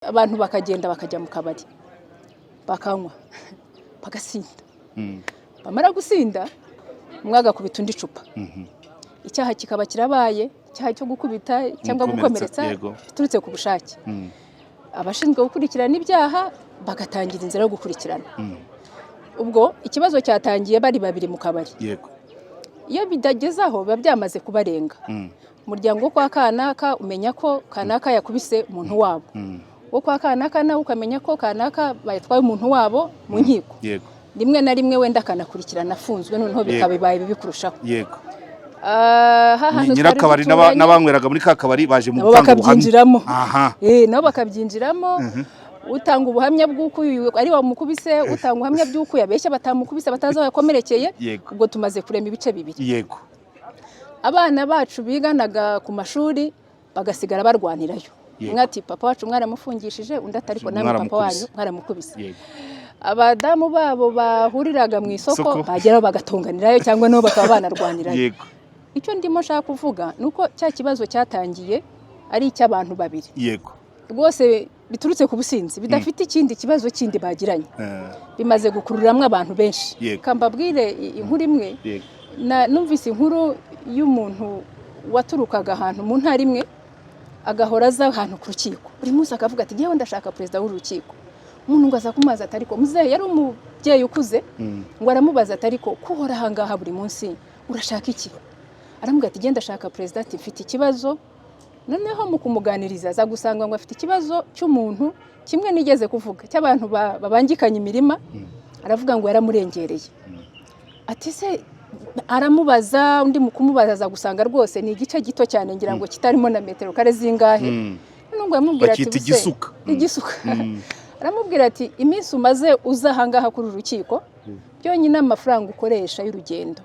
Abantu bakagenda bakajya mu kabari, bakanywa, bagasinda. Bamara gusinda, umwe agakubita undi icupa, icyaha kikaba kirabaye, icyaha cyo gukubita cyangwa gukomeretsa, gukomeretsa biturutse ku bushake. Abashinzwe gukurikirana ibyaha bagatangira inzira yo gukurikirana. Ubwo ikibazo cyatangiye bari babiri mu kabari. Iyo bidageze aho, biba byamaze kubarenga. Umuryango wo kwa kanaka umenya ko kanaka yakubise umuntu wabo, wo kwa kanaka nawe ukamenya ko kanaka batwaye umuntu wabo mu nkiko. Rimwe na rimwe wenda akanakurikirana afunzwe, noneho bikaba bibaye bibi kurushaho. Ah, hahantu twari Nyirakabari duturanye, n'abanyweraga muri ka kabari baje mu nabo gutanga ubuhamya. Bakabyinjiramo. Nabo bakabyinjiramo, utanga ubuhamya bw'uko uyu ari wamukubise, utanga ubuhamya bw'uko yabeshya batamukubise, batazi aho yakomerekeye. Ubwo tumaze kurema ibice bibiri. Abana bacu biganaga ku mashuri bagasigara barwanirayo. Umwe ati: "Papa wacu mwaramufungishije," undi ati: "Ariko namwe papa Mwaramukubise. wanyu mwaramukubise." Abadamu babo bahuriraga mu isoko Soko. bageraho bagatonganirayo, cyangwa nabo bakaba banarwanirayo. Icyo ndimo nshaka kuvuga ni uko cya kibazo cyatangiye ari icy'abantu babiri rwose, biturutse ku businzi, bidafite ikindi kibazo kindi bagiranye, bimaze gukururamwo abantu benshi. Kambabwire inkuru imwe. Numvise inkuru y'umuntu waturukaga ahantu mu ntara imwe, agahora aza ahantu ku rukiko buri munsi, akavuga ati: "Ngewe ndashaka perezida w'urukiko." Umuntu ngo aza kumubaza ati: "Ariko muzehe," yari umubyeyi ukuze, ngo aramubaza ati: "Ariko ko uhora ahangaha buri munsi, urashaka iki?" Aramubwira ati: "Genda, ndashaka perezida," ati: "Mfite ikibazo." Noneho mu kumuganiriza aza gusanga ngo afite ikibazo cy'umuntu kimwe nigeze kuvuga cy'abantu babangikanya imirima. Aravuga ngo yaramurengereye. Ati se, aramubaza undi, mu kumubaza aza gusanga rwose ni igice gito cyane, ngira ngo kitarimo na metero kare zingahe. Noneho ngo yamubwira ati Bakita "Ubuse- igisuka. Igisuka. Aramubwira ati: "Iminsi umaze uza ahangaha kuri uru rukiko byonyine, amafaranga ukoresha y'urugendo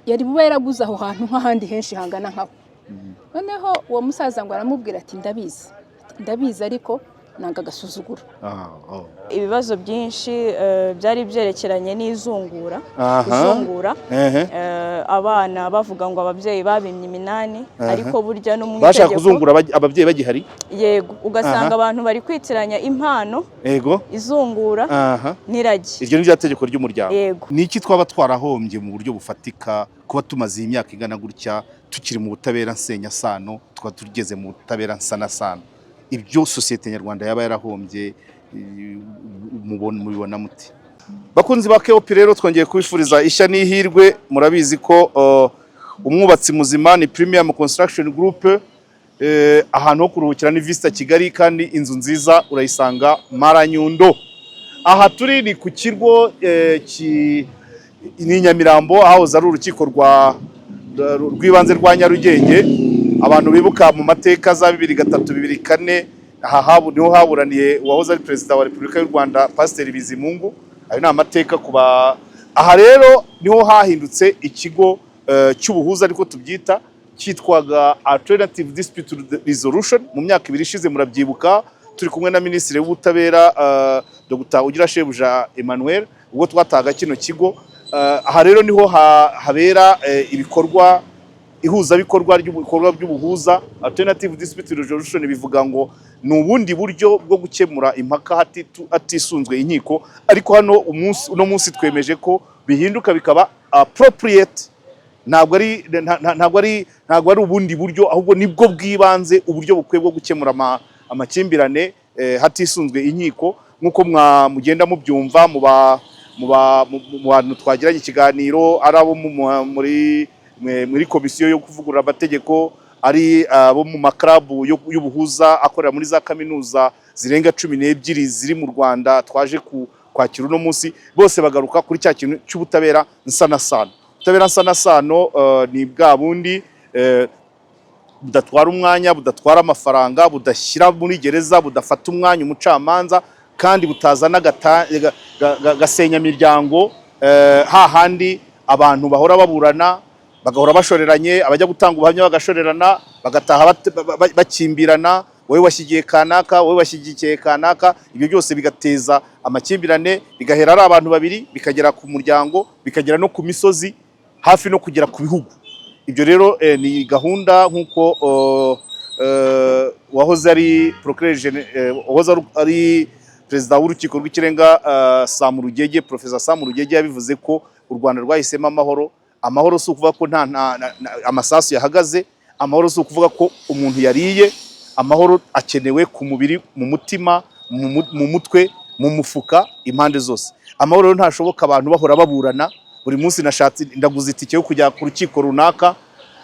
yari buba yaraguze aho hantu nk'ahandi henshi hangana nkaho." Noneho uwo musaza ngo aramubwira ati: "Ndabizi." Ati: "Ndabizi, ariko nanga agasuzuguro." Oh. Ibibazo byinshi byari byerekeranye n'izungura, kuzungura. Abana bavuga ngo ababyeyi babimye iminani, ariko burya no mu Bashaka itegeko kuzungura ababyeyi bagihari. Yego, ugasanga abantu bari kwitiranya impano, izungura n'iragi. Iryo ni rya tegeko ry'umuryango. Yego. Ni iki twaba twarahombye mu buryo bufatika kuba tumaze iyi myaka ingana gutya tukiri mu butabera nsenyasano, tukaba tugeze mu butabera nsanasano? Ibyo sosiyete nyarwanda yaba yarahombye, mubibona muti? Bakunzi ba KOP rero, twongeye kubifuriza ishya n'ihirwe. Murabizi ko umwubatsi muzima ni Premium Construction Group. Ahantu ho kuruhukira ni Vista Kigali, kandi inzu nziza urayisanga Maranyundo. Aha turi ni ku kigo ni Nyamirambo, ahahoze ari urukiko rw'ibanze rwa Nyarugenge. Abantu bibuka mu mateka za 2003, 2004, aha niho haburaniye uwahoze ari Perezida wa Repubulika y'u Rwanda, Pasiteri Bizimungu. Ayo ni amateka kuba. Aha rero niho hahindutse ikigo cy'ubuhuza, ariko tubyita, cyitwaga Alternative Dispute Resolution mu myaka 2 ishize. Murabyibuka, turi kumwe na Minisitiri w'Ubutabera, Dr Ugirashebuja Emmanuel, ubwo twataga kino kigo. Aha rero niho habera ibikorwa ihuzabikorwa ry'ibikorwa by'ubuhuza. Alternative Dispute Resolution bivuga ngo ni ubundi buryo bwo gukemura impaka hatisunzwe inkiko. Ariko hano umunsi uno munsi twemeje ko bihinduka bikaba appropriate. Ntabwo ari ubundi buryo, ahubwo nibwo bw'ibanze, uburyo bukwiye bwo gukemura amakimbirane hatisunzwe inkiko, nk'uko mugenda mubyumva mu bantu twagiranye ikiganiro, ari abo muri komisiyo yo kuvugurura amategeko, ari abo mu makarabu y'ubuhuza akorera muri za kaminuza zirenga 12 ziri mu Rwanda twaje kwakira uno munsi. Bose bagaruka kuri cya kintu cy'ubutabera nsanasano. Ubutabera nsanasano ni bwa bundi budatwara umwanya, budatwara amafaranga, budashyira muri gereza, budafata umwanya umucamanza, kandi butazana gasenyamiryango, hahandi abantu bahora baburana, bagahora bashoreranye, abajya gutanga ubuhamya bagashorerana, bagataha bakimbirana: wowe washyigiye kanaka, wowe washyigikiye kanaka. Ibyo byose bigateza amakimbirane, bigahera ari abantu babiri, bikagera ku muryango, bikagera no ku misozi, hafi no kugera ku bihugu. Ibyo rero ni gahunda nk'uko Wahoze ari procureur wahoze ari perezida w'Urukiko rw'Ikirenga, Sam Rugege, Professor Sam Rugege, yabivuze ko u Rwanda rwahisemo amahoro. Amahoro si ukuvuga ko nta amasasu yahagaze. Amahoro si ukuvuga ko umuntu yariye. Amahoro akenewe ku mubiri, mu mutima, mu mutwe, mu mufuka, impande zose. Amahoro rero ntashoboka abantu bahora baburana buri munsi. Nashatse ndaguza itike yo kujya ku rukiko runaka,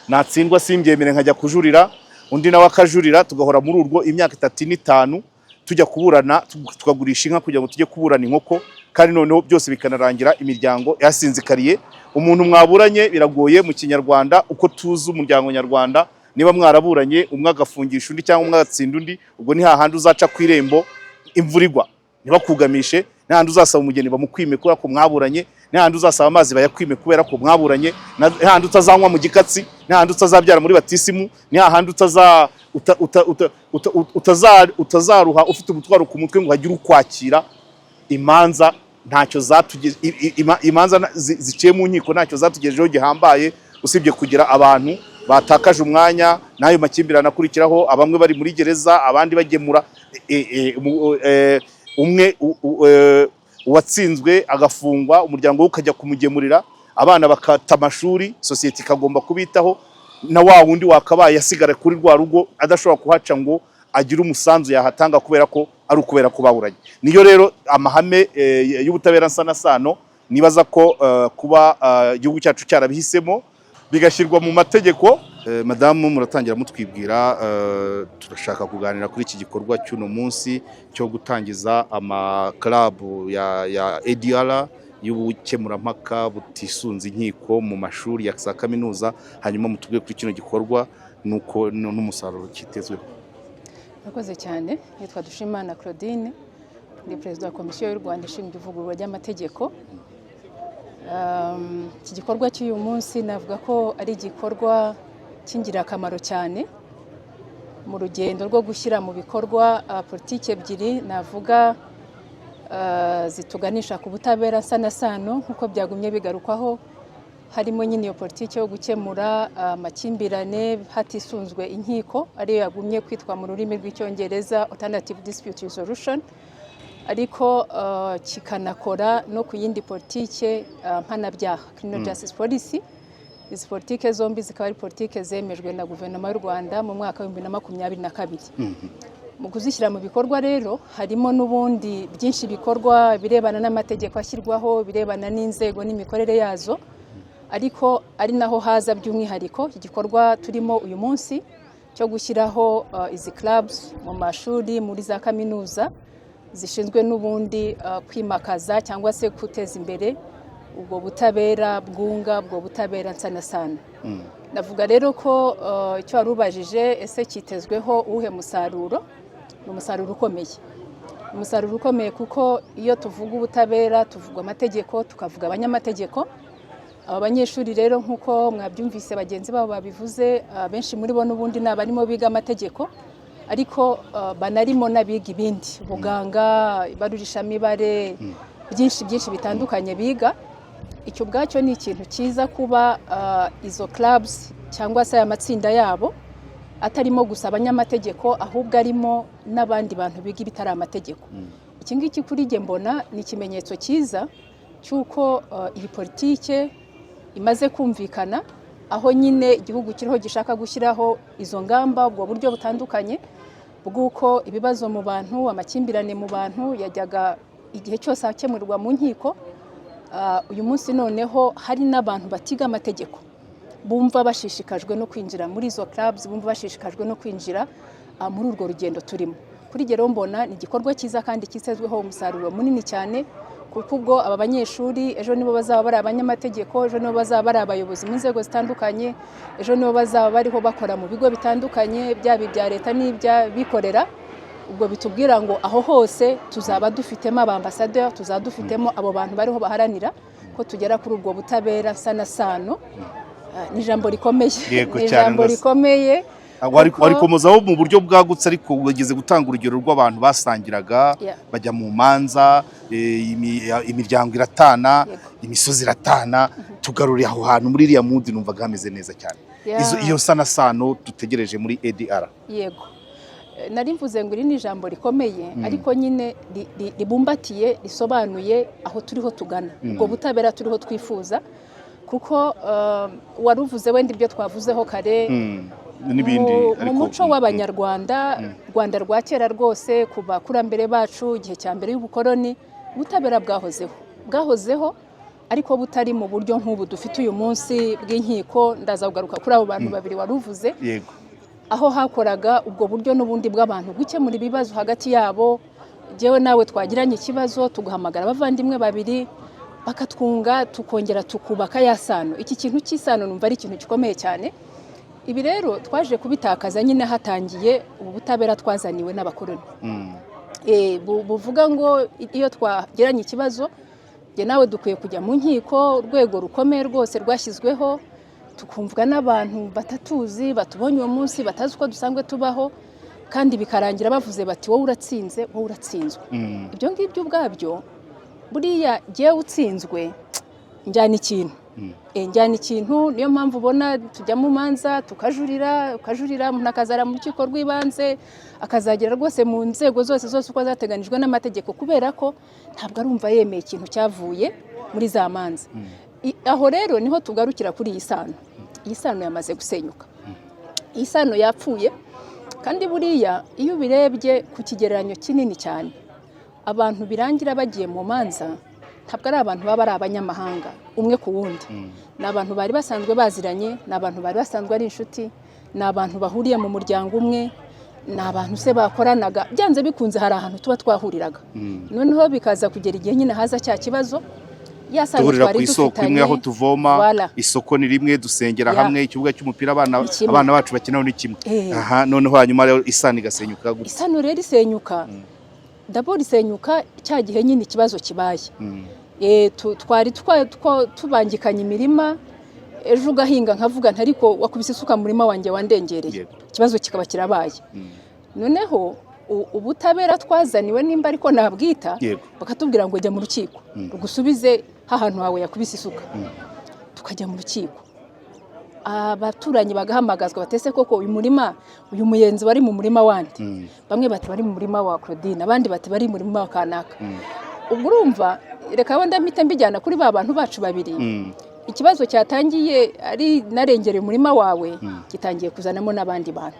natsindwa simbyemere, nkajya kujurira, undi nawe akajurira, tugahora muri urwo imyaka 3 n'5 tujya kuburana, tukagurisha inka kugira ngo tujye kuburana inkoko, kandi noneho byose bikanarangira imiryango yasinzikariye. Umuntu mwaburanye biragoye mu Kinyarwanda, uko tuzi umuryango nyarwanda, niba mwaraburanye umwe agafungisha undi cyangwa umwe agatsinda undi, ubwo ni hahandi uzaca ku irembo imvura igwa ntibakugamishe, ni hahandi uzasaba umugeni bamukwime kubera ko mwaburanye, ni hahandi uzasaba amazi bayakwime kubera ko mwaburanye, ni hahandi utazanywa mu gikatsi, ni hahandi utazabyara muri batisimu, ni hahandi utaza uta, uta, uta, uta, utaza, utazaruha ufite umutwaro ku mutwe ngo hagire ukwakira. Imanza ntacyo zatugeze, imanza ziciye mu nkiko ntacyo zatugejejeho gihambaye, usibye kugira abantu batakaje umwanya n'ayo makimbirane akurikiraho, abamwe bari muri gereza, abandi bagemura, umwe uwatsinzwe agafungwa, umuryango we ukajya kumugemurira, abana bakata amashuri, sosiyete ikagomba kubitaho, na wa wundi wakabaye asigara kuri rwa rugo adashobora kuhaca ngo agire umusanzu yahatanga kubera ko ari ukubera ko baburanye. Niyo rero amahame y'ubutabera nsanasano. Nibaza ko kuba igihugu cyacu cyarabihisemo bigashyirwa mu mategeko. Madamu, muratangira mutwibwira. Turashaka kuganira kuri iki gikorwa cy'uno munsi cyo gutangiza amakarabu ya ADR y'ubukemurampaka butisunze inkiko mu mashuri ya za kaminuza, hanyuma mutubwire kuri kino gikorwa nuko n'umusaruro kitezweho. Murakoze cyane. Nitwa Dushimana Claudine, ndi perezida wa Komisiyo y'u Rwanda ishinzwe ivugururwa ry'amategeko. Iki gikorwa cy'uyu munsi navuga ko ari igikorwa cy'ingirakamaro cyane mu rugendo rwo gushyira mu bikorwa politiki ebyiri navuga zituganisha ku butabera nsanasano, nk'uko byagumye bigarukwaho. Harimo nyine iyo politiki yo gukemura amakimbirane hatisunzwe inkiko, ariyo yagumye kwitwa mu rurimi rw'Icyongereza alternative dispute resolution, ariko kikanakora no ku yindi politike mpanabyaha, criminal justice policy. Izi politike zombi zikaba ari politike zemejwe na Guverinoma y'u Rwanda mu mwaka wa 2022. Mu kuzishyira mu bikorwa rero harimo n'ubundi byinshi bikorwa birebana n'amategeko ashyirwaho, birebana n'inzego n'imikorere yazo, ariko ari naho haza by'umwihariko igikorwa turimo uyu munsi cyo gushyiraho izi clubs mu mashuri, muri za kaminuza, zishinzwe n'ubundi kwimakaza cyangwa se guteza imbere ubwo butabera bwunga, ubwo butabera nsanasana. Navuga rero ko icyo wari ubajije, ese cyitezweho uwuhe musaruro, ni umusaruro ukomeye. Umusaruro ukomeye kuko iyo tuvuga ubutabera tuvuga amategeko, tukavuga abanyamategeko. Aba banyeshuri rero, nk'uko mwabyumvise bagenzi babo babivuze, benshi muri bo n'ubundi ni abarimo biga amategeko, ariko banarimo n'abiga ibindi, ubuganga, ibarurishamibare, byinshi byinshi bitandukanye biga. Icyo ubwacyo ni ikintu cyiza kuba izo clubs cyangwa se aya matsinda yabo atarimo gusa abanyamategeko, ahubwo arimo n'abandi bantu biga ibitari amategeko. Iki ngiki kuri jye mbona ni ikimenyetso cyiza cy'uko iyi politike imaze kumvikana, aho nyine igihugu kiriho gishaka gushyiraho izo ngamba, ubwo buryo butandukanye bw'uko ibibazo mu bantu, amakimbirane mu bantu yajyaga igihe cyose akemurirwa mu nkiko. Uyu munsi noneho hari n'abantu batiga amategeko bumva bashishikajwe no kwinjira muri izo clubs, bumva bashishikajwe no kwinjira muri urwo rugendo turimo. Kuri jye rero mbona ni igikorwa cyiza kandi cyitezweho umusaruro munini cyane, kuko ubwo aba banyeshuri ejo nibo bazaba bari abanyamategeko, ejo nibo bazaba bari abayobozi mu nzego zitandukanye, ejo nibo bazaba bariho bakora mu bigo bitandukanye, byaba ibya leta n'iby'abikorera. Ubwo bitubwira ngo aho hose tuzaba dufitemo abambasaderi, tuzaba dufitemo abo bantu bariho baharanira ko tugera kuri ubwo butabera nsanasano. Ni ijambo rikomeye. Yego, Ni cyane ijambo rwose. rikomeye. Warikomozaho mu buryo bwagutse, ariko wageze gutanga urugero rw'abantu basangiraga bajya mu manza, imiryango iratana, imisozi iratana. Tugaruriye aho hantu muri iriya mood, numvaga hameze neza cyane. Iyo sanasano dutegereje muri ADR. Yego. Nari mvuze ngo iri ni ijambo rikomeye, ariko nyine ribumbatiye, risobanuye aho turiho tugana, ubwo butabera turiho twifuza, kuko wari uvuze wenda ibyo twavuzeho kare N'ibindi mu ariko muco w'Abanyarwanda, Rwanda rwa kera rwose, ku bakurambere bacu, igihe cya mbere y'ubukoroni, ubutabera bwahozeho, ariko butari mu buryo nk'ubu dufite uyu munsi bw'inkiko. Ndaza kugaruka kuri abo bantu babiri wari uvuze. Aho hakoraga ubwo buryo n'ubundi bw'abantu gukemura ibibazo hagati yabo. Jyewe nawe twagiranye ikibazo, tugahamagara abavandimwe babiri bakatwunga, tukongera tukubaka ya sano. Iki kintu cy'isano numva ari ikintu gikomeye cyane. Ibi rero twaje kubitakaza nyine hatangiye ubu butabera twazaniwe n'abakoloni. Buvuga ngo iyo twagiranye ikibazo, njye nawe dukwiye kujya mu nkiko, urwego rukomeye rwose rwashyizweho, tukumvwa n'abantu batatuzi, batubonye uwo munsi, batazi uko dusanzwe tubaho, kandi bikarangira bavuze bati: "Wowe uratsinze, wowe uratsinzwe." Ibyo ngibyo ubwabyo, buriya jyewe utsinzwe njyana ikintu. Njyana ikintu. Niyo mpamvu ubona tujya mu manza, tukajurira, ukajurira, umuntu akazara mu rukiko rw'ibanze, akazagera rwose mu nzego zose zose uko zateganijwe n'amategeko, kubera ko ntabwo arumva yemeye ikintu cyavuye muri za manza. Aho rero niho tugarukira kuri iyi sano. Iyi sano yamaze gusenyuka, iyi sano yapfuye. Kandi buriya iyo ubirebye ku kigereranyo kinini cyane, abantu birangira bagiye mu manza ntabwo ari abantu baba ari abanyamahanga umwe ku wundi. Ni abantu bari basanzwe baziranye, ni abantu bari basanzwe ari inshuti, ni abantu bahuriye mu muryango umwe, ni abantu se bakoranaga. Byanze bikunze hari ahantu tuba twahuriraga, noneho bikaza kugera igihe nyine haza cya kibazo, ya sano Duhurira twari ku isoko dufitanye. imwe aho tuvoma. Voilà. Isoko ni rimwe, dusengera hamwe, ikibuga cy'umupira abana Ni kimwe. abana bacu bakinaho ni kimwe. Aha noneho hanyuma rero isano igasenyuka gute? Isano rero isenyuka, d'abord isenyuka cya gihe nyine ikibazo kibaye. Twari tubangikanye imirima, ejo ugahinga nkavuga nti: "Ariko wakubise isuka mu murima wanjye, wandengereye." Ikibazo kikaba kirabaye. Noneho ubutabera twazaniwe, nimba ariko nabwita, bakatubwira ngo jya mu rukiko rugusubize hahantu hawe yakubise isuka. Tukajya mu rukiko, abaturanyi bagahamagazwa, batese koko uyu murima, uyu muyenzi wari mu murima wandi? Bamwe bati: "Bari mu murima wa Claudine," abandi bati: "Bari mu murima wa kanaka." Ubwo urumva, reka wenda mpite mbijyana kuri ba bantu bacu babiri. Ikibazo cyatangiye ari narengereye umurima wawe, gitangiye kuzanamo n'abandi bantu.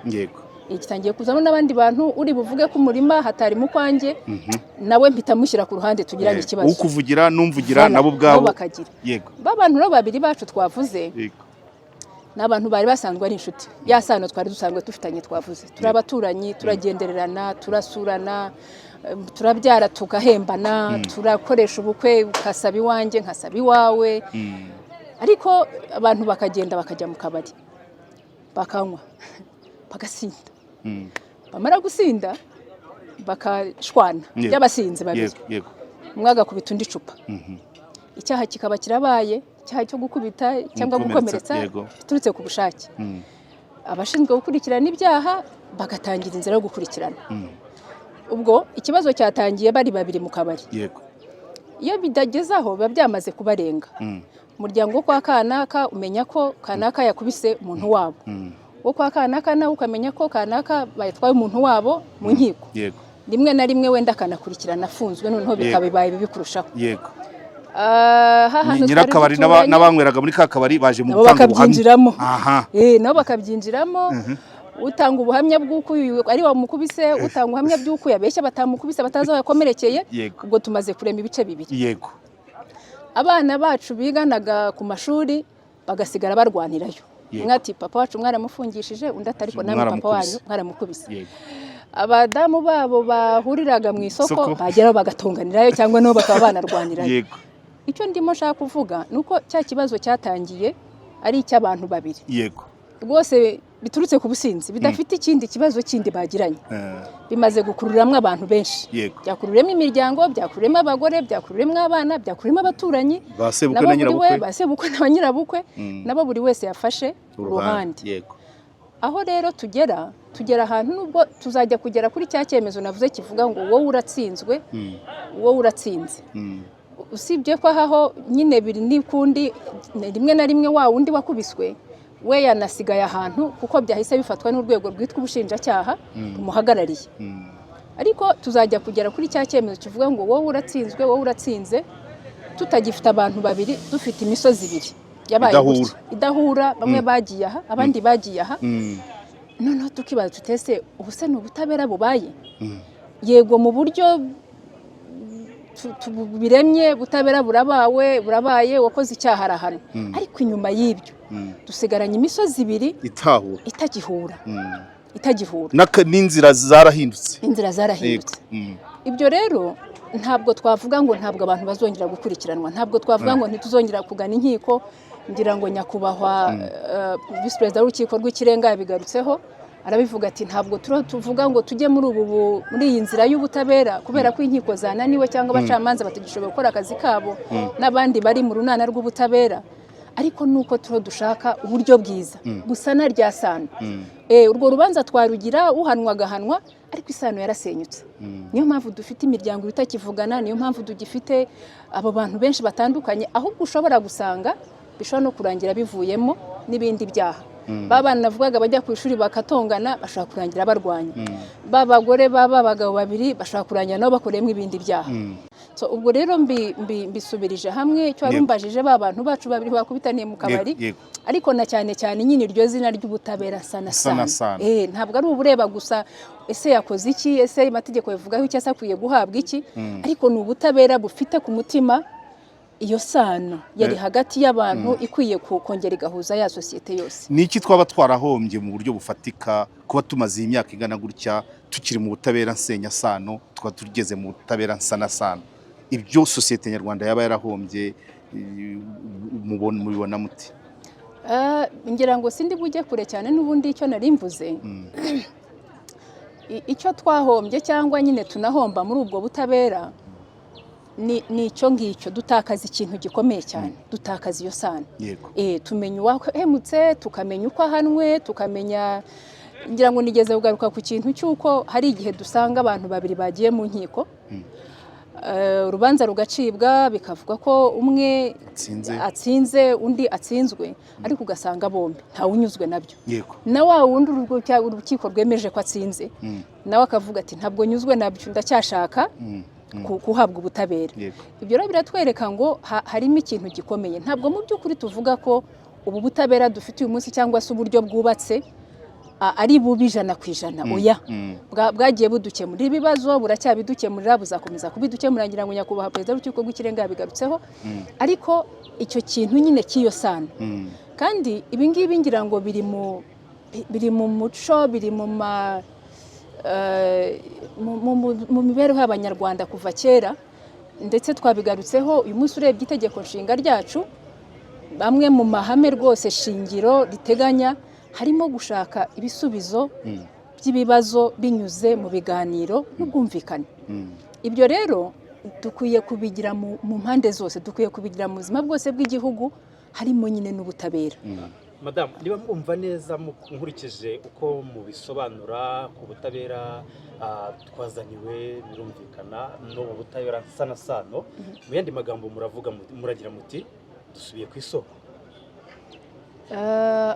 Gitangiye kuzamo n'abandi bantu. Uri buvuge ko umurima hatari mu kwanjye, nawe mpita mushyira ku ruhande, tugiranye ikibazo. Ukuvugira n'umvugira Voilà, nabo ubwabo nabo bakagira. Ba bantu rero babiri bacu twavuze, ni abantu bari basanzwe ari inshuti. Ya sano twari dusanzwe dufitanye twavuze, turi abaturanyi, turagendererana, turasurana, turabyara tugahembana, turakoresha ubukwe, ukasaba iwanjye nkasaba iwawe. Ariko abantu bakagenda bakajya mu kabari, bakanywa, bagasinda. Bamara gusinda bakashwana. By'abasinzi babiri, yego yego umwe agakubita undi icupa, icyaha kikaba kirabaye, icyaha cyo gukubita cyangwa Gukomeretsa, gukomeretsa biturutse ku bushake. Abashinzwe gukurikirana ibyaha bagatangira inzira yo gukurikirana. Ubwo ikibazo cyatangiye bari babiri mu kabari. Iyo bidageze aho biba byamaze kubarenga. Umuryango wo kwa kanaka umenya ko kanaka yakubise umuntu wabo, wo kwa kanaka nawe ukamenya ko kanaka bayatwaye umuntu wabo mu nkiko. Rimwe na rimwe wenda akanakurikirana afunzwe, noneho bikaba bibaye bibi kurushaho. Ha hantu twari Nyirakabari duturanye, n'abanyweraga muri ka kabari baje mu nabo gutanga ubuhamya. Bakabyinjiramo. Nabo bakabyinjiramo, utanga ubuhamya bw'uko uyu ari wamukubise, utanga ubuhamya bw'uko yabeshya batamukubise, batazi aho yakomerekeye. Ubwo tumaze kurema ibice bibiri. Abana bacu biganaga ku mashuri bagasigara barwanirayo. Umwe ati: "Papa wacu mwaramufungishije," undi ati: "Ariko namwe papa Mwaramukubise." wanyu mwaramukubise." Abadamu babo bahuriraga mu isoko Soko. bageraho bagatonganirayo, cyangwa nabo bakaba banarwanirayo. Icyo ndimo nshaka kuvuga ni uko cya kibazo cyatangiye ari icy'abantu babiri rwose, biturutse ku businzi, bidafite ikindi kibazo kindi bagiranye, bimaze gukururiramo abantu benshi. Byakururiyemo imiryango, byakururiyemo abagore, byakururiyemo abana, byakururiyemo abaturanyi. Ba sebukwe Nabo na buri we nyirabukwe. Ba sebukwe na nyirabukwe, nabo buri wese yafashe uruhande. Aho rero tugera ahantu, nubwo tuzajya kugera kuri cya cyemezo navuze kivuga ngo wowe uratsinzwe, wowe uratsinze, usibye ko aho nyine biri n'ikundi, rimwe na rimwe wa wundi wakubiswe We yanasigaye ahantu kuko byahise bifatwa n'urwego rwitwa ubushinjacyaha rumuhagarariye. Ariko tuzajya kugera kuri cya cyemezo kivuga ngo wowe uratsinzwe, wowe uratsinze, tutagifite abantu babiri, dufite imisozi ibiri yabaye Idahura. gutya, idahura. Bamwe bagiye aha, abandi bagiye aha. Noneho tukibaza tutese ubu se ni ubutabera bubaye? Yego, mu buryo biremye butabera burabawe, burabaye, wakoze icyaha arahanwa. Ariko inyuma y'ibyo dusigaranye imisozi ibiri itahura, itagihura, itagihura. N'inzira zarahindutse. Inzira zarahindutse. Ibyo rero ntabwo twavuga ngo ntabwo abantu bazongera gukurikiranwa, ntabwo twavuga ngo ntituzongera kugana inkiko. Ngira ngo nyakubahwa visi perezida w'urukiko rw'ikirenga yabigarutseho, arabivuga ati ntabwo turiho tuvuga ngo tujye muri ubu muri iyi nzira y'ubutabera kubera ko inkiko zananiwe cyangwa abacamanza batagishoboye gukora akazi kabo n'abandi bari mu runana rw'ubutabera, ariko nuko turiho dushaka uburyo bwiza gusa na rya sano. Urwo rubanza twarugira, uhanwa agahanwa, ariko isano yarasenyutse. Niyo mpamvu dufite imiryango itakivugana, niyo mpamvu tugifite abo bantu benshi batandukanye. Ahubwo ushobora gusanga bishobora no kurangira bivuyemo n'ibindi byaha. Ba bana navugaga bajya ku ishuri bakatongana bashobora kurangira barwanya, ba bagore baba abagabo babiri bashobora kurangira nabo bakoreyemo ibindi byaha. So, ubwo rero mbisubirije hamwe icyo wari umbajije, ba bantu bacu babiri bakubitaniye mu kabari, ariko na cyane cyane nyine iryo zina ry'ubutabera sana Sana sana. sana. Ntabwo ari ubureba gusa ese yakoze iki, ese amategeko yavugaho iki, ese akwiye guhabwa iki, ariko ni ubutabera bufite ku mutima iyo sano yari hagati y'abantu ikwiye kongera igahuza ya sosiyete yose. Ni iki twaba twarahombye mu buryo bufatika kuba tumaze iyi myaka ingana gutya tukiri mu butabera nsenyasano, tukaba tugeze mu butabera nsanasano? Ibyo sosiyete nyarwanda yaba yarahombye, mubibona muti? Ngira ngo sindi bujye kure cyane n'ubundi icyo nari mvuze. Icyo twahombye cyangwa nyine tunahomba muri ubwo butabera ni icyo ngicyo: dutakaza ikintu gikomeye cyane, dutakaza iyo sano. Tumenya uwahemutse, tukamenya uko ahanwe, tukamenya. Ngira ngo nigeze kugaruka ku kintu cy'uko hari igihe dusanga abantu babiri bagiye mu nkiko, urubanza rugacibwa, bikavuga ko umwe atsinze, atsinze, undi atsinzwe, ariko ugasanga bombi ntawunyuzwe nabyo. Na wa wundi urukiko rwemeje ko atsinze, nawe akavuga ati ntabwo nyuzwe nabyo, ndacyashaka guhabwa ubutabera. Ibyo rero biratwereka ngo harimo ikintu gikomeye. Ntabwo mu by'ukuri tuvuga ko ubu butabera dufite uyu munsi cyangwa se uburyo bwubatse ari bubi 100%, oya. Bwagiye budukemurira ibibazo, buracyabidukemurira, buzakomeza kubidukemurira. Ngira ngo nyakubahwa perezida w'urukiko rw'ikirenga yabigarutseho. Ariko icyo kintu nyine cy'iyo sano, kandi ibi ngibi ngira ngo biri mu muco, biri mu ma eh, mu- mu- mu- mu mibereho y'Abanyarwanda kuva kera. Ndetse twabigarutseho, uyu munsi urebye itegeko nshinga ryacu, bamwe mu mahame rwose shingiro riteganya harimo gushaka ibisubizo by'ibibazo binyuze mu biganiro n'ubwumvikane. Ibyo rero dukwiye kubigira mu mpande zose, dukwiye kubigira mu buzima bwose bw'igihugu, harimo nyine n'ubutabera. Madamu, niba mwumva neza, nkurikije uko mubisobanura ku butabera twazaniwe, birumvikana n'ubu butabera nsanasano. Mu yandi magambo muravuga muragira muti dusubiye ku isoko.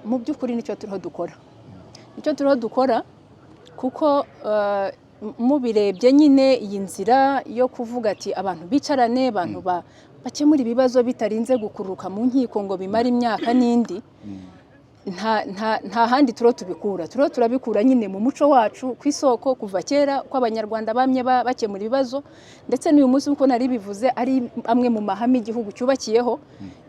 Mu by'ukuri nicyo turiho dukora, nicyo turiho dukora, kuko mubirebye nyine iyi nzira yo kuvuga ati abantu bicarane, abantu bakemura ibibazo bitarinze gukururuka mu nkiko ngo bimare imyaka n'indi, nta handi turiho tubikura. Turiho turabikura nyine mu muco wacu, ku isoko, kuva kera ko Abanyarwanda bamye bakemura ibibazo. Ndetse n'uyu munsi, nk'uko nari bivuze, ari amwe mu mahame igihugu cyubakiyeho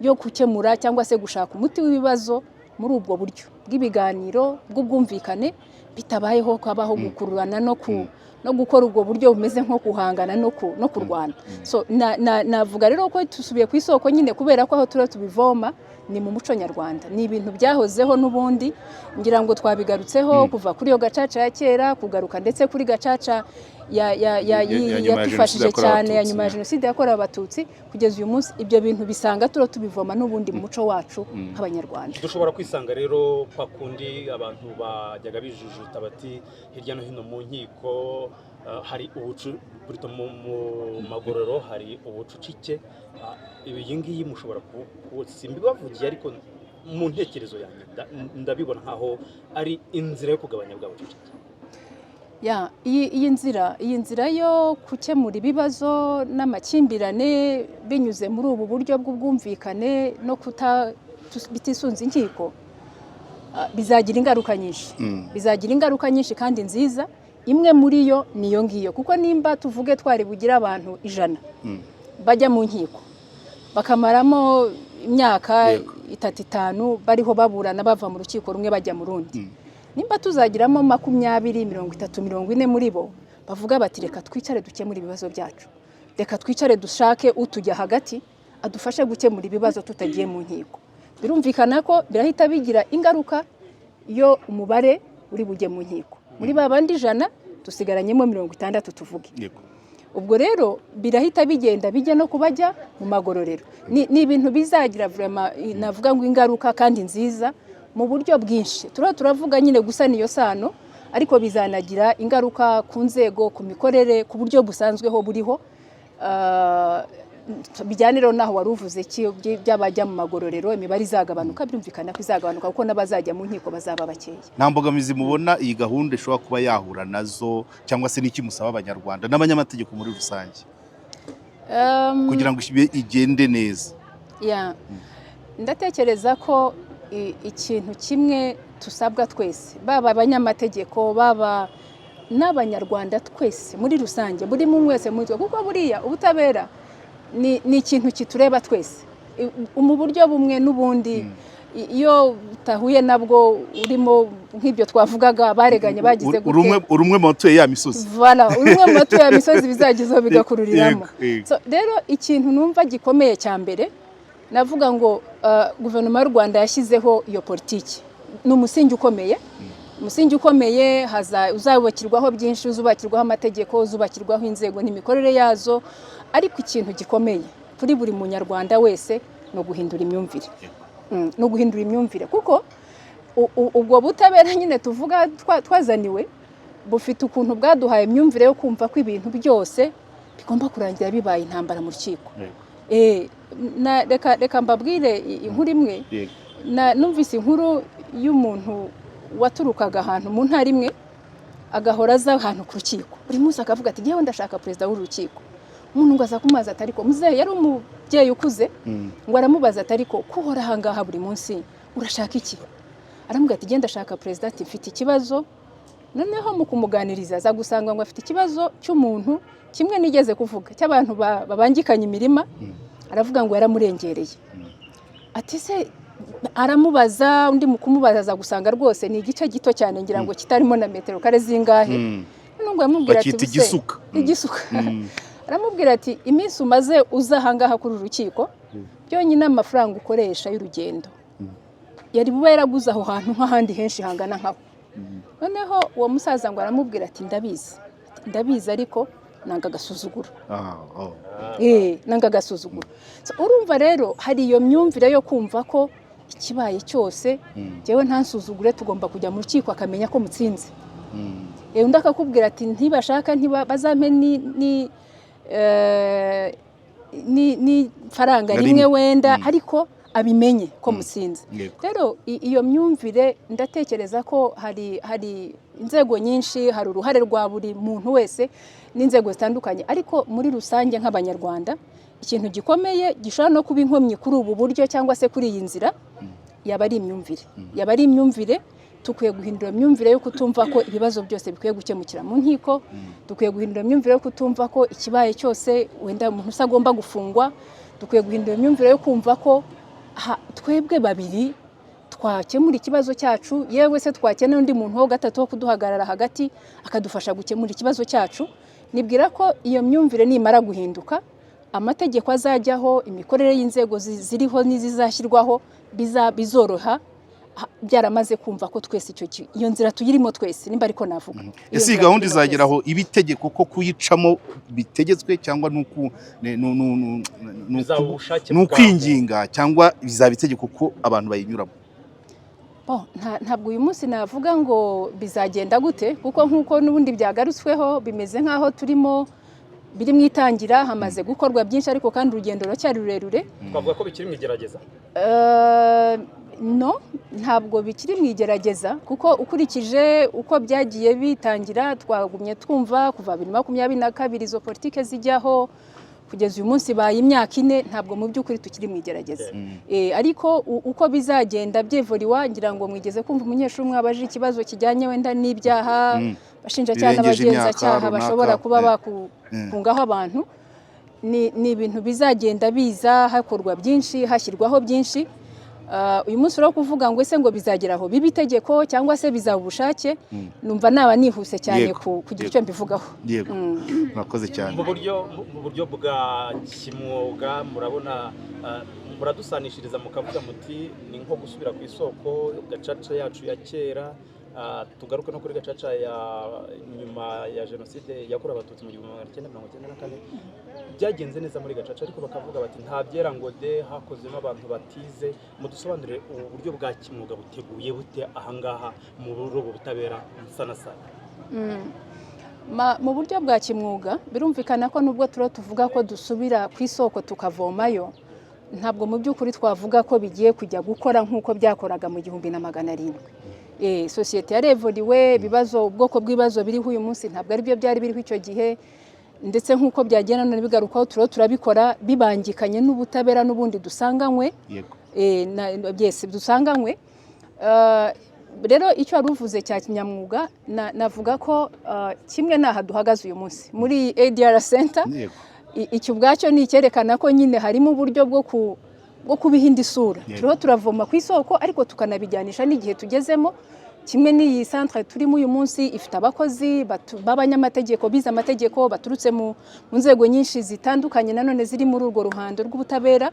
yo gukemura cyangwa se gushaka umuti w'ibibazo muri ubwo buryo bw'ibiganiro, bw'ubwumvikane, bitabayeho habaho gukururana no gukora ubwo buryo bumeze nko guhangana no kurwana. So navuga rero ko dusubiye ku isoko nyine, kubera ko aho turiho tubivoma ni mu muco nyarwanda, ni ibintu byahozeho n'ubundi. Ngira ngo twabigarutseho kuva kuri iyo gacaca ya kera, kugaruka ndetse kuri gacaca ya nyuma ya yatufashije Jenoside yakorewe cyane, ya Abatutsi, nyuma ya Jenoside yakorewe Abatutsi kugeza uyu munsi. Ibyo bintu bisanga turiho tubivoma n'ubundi mu muco wacu nk'Abanyarwanda. Dushobora kwisanga rero kwa kundi abantu bajyaga bijujuta bati hirya no hino mu nkiko hari ubucu burito mu magororero hari ubucucike. Iyi ngiyi mushobora simbibavugiye, ariko Mu ntekerezo yanjye ndabibona nkaho ari inzira yo kugabanya bwa bucucike. Ya, iyi nzira yo gukemura ibibazo n'amakimbirane binyuze muri ubu buryo bw'ubwumvikane no kuta bitisunze inkiko, bizagira ingaruka nyinshi. Bizagira ingaruka nyinshi kandi nziza. Imwe muri yo niyo ngiyo, kuko nimba tuvuge twari bugire abantu 100 bajya mu nkiko bakamaramo imyaka 3, 5 bariho baburana, bava mu rukiko rumwe bajya mu rundi, nimba tuzagiramo 20, 30, 40 muri bo bavuga bati: "Reka twicare dukemure ibibazo byacu, reka twicare dushake utujya hagati adufashe gukemura ibibazo tutagiye mu nkiko," birumvikana ko birahita bigira ingaruka iyo umubare uri bujye mu nkiko. Muri ba bandi 100 dusigaranyemo 60 tuvuge. Ubwo rero birahita bigenda bijya no kubajya mu magororero. Ni ibintu bizagira vraiment, navuga ngo ingaruka kandi nziza mu buryo bwinshi. Turiho turavuga nyine gusa niyo sano, ariko bizanagira ingaruka ku nzego, ku mikorere, ku buryo busanzweho buriho. Bijyane rero naho wari uvuze ki by'abajya mu magororero, imibare izagabanuka. Birumvikana ko izagabanuka kuko n'abazajya mu nkiko bazaba bakeya. Nta mbogamizi mubona iyi gahunda ishobora kuba yahura nazo, cyangwa se n'iki musaba Abanyarwanda n'abanyamategeko muri rusange kugira ngo igende neza? Ya, ndatekereza ko ikintu kimwe tusabwa twese, baba abanyamategeko, baba n'Abanyarwanda twese muri rusange, buri muntu wese muri twe, kuko buriya ubutabera ni ikintu kitureba twese mu buryo bumwe n'ubundi. Iyo utahuye nabwo urimo nk'ibyo twavugaga, bareganye bagize Uri umwe gute. Uri umwe mu batuye ya misozi. Voilà, uri umwe mu batuye ya misozi, bizagezeho bigakururiramo. Yego, yego. So, rero ikintu numva gikomeye cya mbere navuga ngo guverinoma y'u Rwanda yashyizeho iyo politiki, ni umusingi ukomeye, umusingi ukomeye uzubakirwaho byinshi, uzubakirwaho amategeko, uzubakirwaho inzego n'imikorere yazo. Ariko ikintu gikomeye kuri buri munyarwanda wese ni uguhindura imyumvire. Ni uguhindura imyumvire, kuko ubwo butabera nyine tuvuga twazaniwe bufite ukuntu bwaduhaye imyumvire yo kumva ko ibintu byose bigomba kurangira bibaye intambara mu rukiko. Reka mbabwire inkuru imwe. Numvise inkuru y'umuntu waturukaga ahantu mu ntara imwe, agahora aza ahantu ku rukiko buri munsi, akavuga ati: "Ngewe ndashaka perezida w'urukiko." Umuntu ngo aza kumubaza ati: "Ariko muzehe," yari umubyeyi ukuze, ngo aramubaza ati: "Ariko ko uhora ahangaha buri munsi, urashaka iki?" Aramubwira ati: "Genda, ndashaka perezida," ati: "Mfite ikibazo." Noneho mu kumuganiriza aza gusanga ngo afite ikibazo cy'umuntu kimwe nigeze kuvuga cy'abantu babangikanye imirima. Aravuga ngo yaramurengereye. Ati se, aramubaza undi, mu kumubaza aza gusanga rwose ni igice gito cyane, ngira ngo kitarimo na metero kare zingahe. Noneho ngo aramubwira ati: Bakita "Buse," igisuka. Igisuka. Aramubwira ati: "Iminsi umaze uza ahangaha kuri uru rukiko byonyine, amafaranga ukoresha y'urugendo yari buba yaraguze aho hantu nk'ahandi henshi hangana nkaho." Noneho uwo musaza ngo aramubwira ati: "Ndabizi." Ati: "Ndabizi, ariko nanga agasuzuguro." Ah, oh. Nanga agasuzuguro. So, urumva rero hari iyo myumvire yo kumva ko ikibaye cyose, njyewe ntansuzugure, tugomba kujya mu rukiko akamenya ko mutsinze. Undi akakubwira ati: "Ntibashaka ntiba bazampe ni faranga Na rimwe rimwe. wenda, ariko abimenye ko mutsinze." Rero iyo myumvire, ndatekereza ko hari inzego nyinshi, hari uruhare rwa buri muntu wese n'inzego zitandukanye, ariko muri rusange nk'Abanyarwanda, ikintu gikomeye gishobora no kuba inkomyi kuri ubu buryo cyangwa se kuri iyi nzira yaba ari imyumvire, yaba ari imyumvire. Dukwiye guhindura imyumvire yo kutumva ko ibibazo byose bikwiye gukemukira mu nkiko. Dukwiye guhindura imyumvire yo kutumva ko ikibaye cyose wenda umuntu se agomba gufungwa. Dukwiye guhindura imyumvire yo kumva ko twebwe babiri twakemura ikibazo cyacu, yewe se twakenera undi muntu wo gatatu wo kuduhagarara hagati akadufasha gukemura ikibazo cyacu. Nibwira ko iyo myumvire nimara guhinduka, amategeko azajyaho, imikorere y'inzego ziriho n'izizashyirwaho bizoroha, byaramaze kumva ko twese iyo nzira tuyirimo twese, nimba ariko navuga. Iyo Ese iyi nzira gahunda tuyirimo izageraho twese. iba itegeko ko kuyicamo bitegetswe, cyangwa Bizaba ubushake ni bwabo. ukwinginga, cyangwa bizaba itegeko ko abantu bayinyuramo? Bon, ntabwo uyu munsi navuga ngo bizagenda gute, kuko nk'uko n'ubundi byagarutsweho, bimeze nk'aho turimo biri mu itangira, hamaze gukorwa byinshi, ariko kandi urugendo ruracyari rurerure. Twavuga ko bikiri mu igerageza. No, ntabwo bikiri mu igerageza, kuko ukurikije uko byagiye bitangira, twagumye twumva kuva 2022 izo politike zijyaho kugeza uyu munsi baye imyaka 4, ntabwo mu by'ukuri tukiri mu igerageza. Ariko uko bizagenda byevuriwa, ngira ngo mwigeze kumva umunyeshuri umwe wabaje ikibazo kijyanye wenda n'ibyaha, abashinjacyaha Birengeje imyaka n'abagenzacyaha runaka, bashobora kuba bakungaho abantu. Ni ibintu bizagenda biza, hakorwa byinshi, hashyirwaho byinshi. Uyu munsi uri kuvuga ngo ese ngo bizagera aho biba itegeko cyangwa se bizaba ubushake, numva naba nihuse cyane kugira icyo mbivugaho. Yego, murakoze cyane. Mu buryo bwa kimwuga, murabona muradusanishiriza mukavuga muti ni nko gusubira ku isoko Gacaca yacu ya kera, tugaruke no kuri Gacaca ya nyuma ya Jenoside yakorewe Abatutsi mu 1994. Byagenze neza muri Gacaca, ariko bakavuga bati nta byera ngo de, hakozemo abantu batize. Mudusobanurire ubu buryo bwa kimwuga buteguye bute ahangaha muri ubu butabera nsanasana? Mu buryo bwa kimwuga, birumvikana ko nubwo turiho tuvuga ko dusubira ku isoko tukavomayo, ntabwo mu by'ukuri twavuga ko bigiye kujya gukora nk'uko byakoraga mu 1700. Sosiyete yarevuriwe, ibibazo, ubwoko bw'ibibazo biriho uyu munsi ntabwo ari byo byari biriho icyo gihe. Ndetse nk'uko byagenda none bigarukaho, turiho turabikora bibangikanye n'ubutabera n'ubundi dusanganywe. Yes, dusanganywe. Rero icyo wari uvuze cya kinyamwuga, navuga ko kimwe n'aha duhagaze uyu munsi muri ADR Center, icyo ubwacyo ni icyerekana ko nyine harimo uburyo bwo kubiha indi sura. Turiho turavoma ku isoko, ariko tukanabijyanisha n'igihe tugezemo. Kimwe n'iyi centre turimo uyu munsi ifite abakozi b'abanyamategeko bize amategeko, baturutse mu nzego nyinshi zitandukanye nanone ziri muri urwo ruhando rw'ubutabera.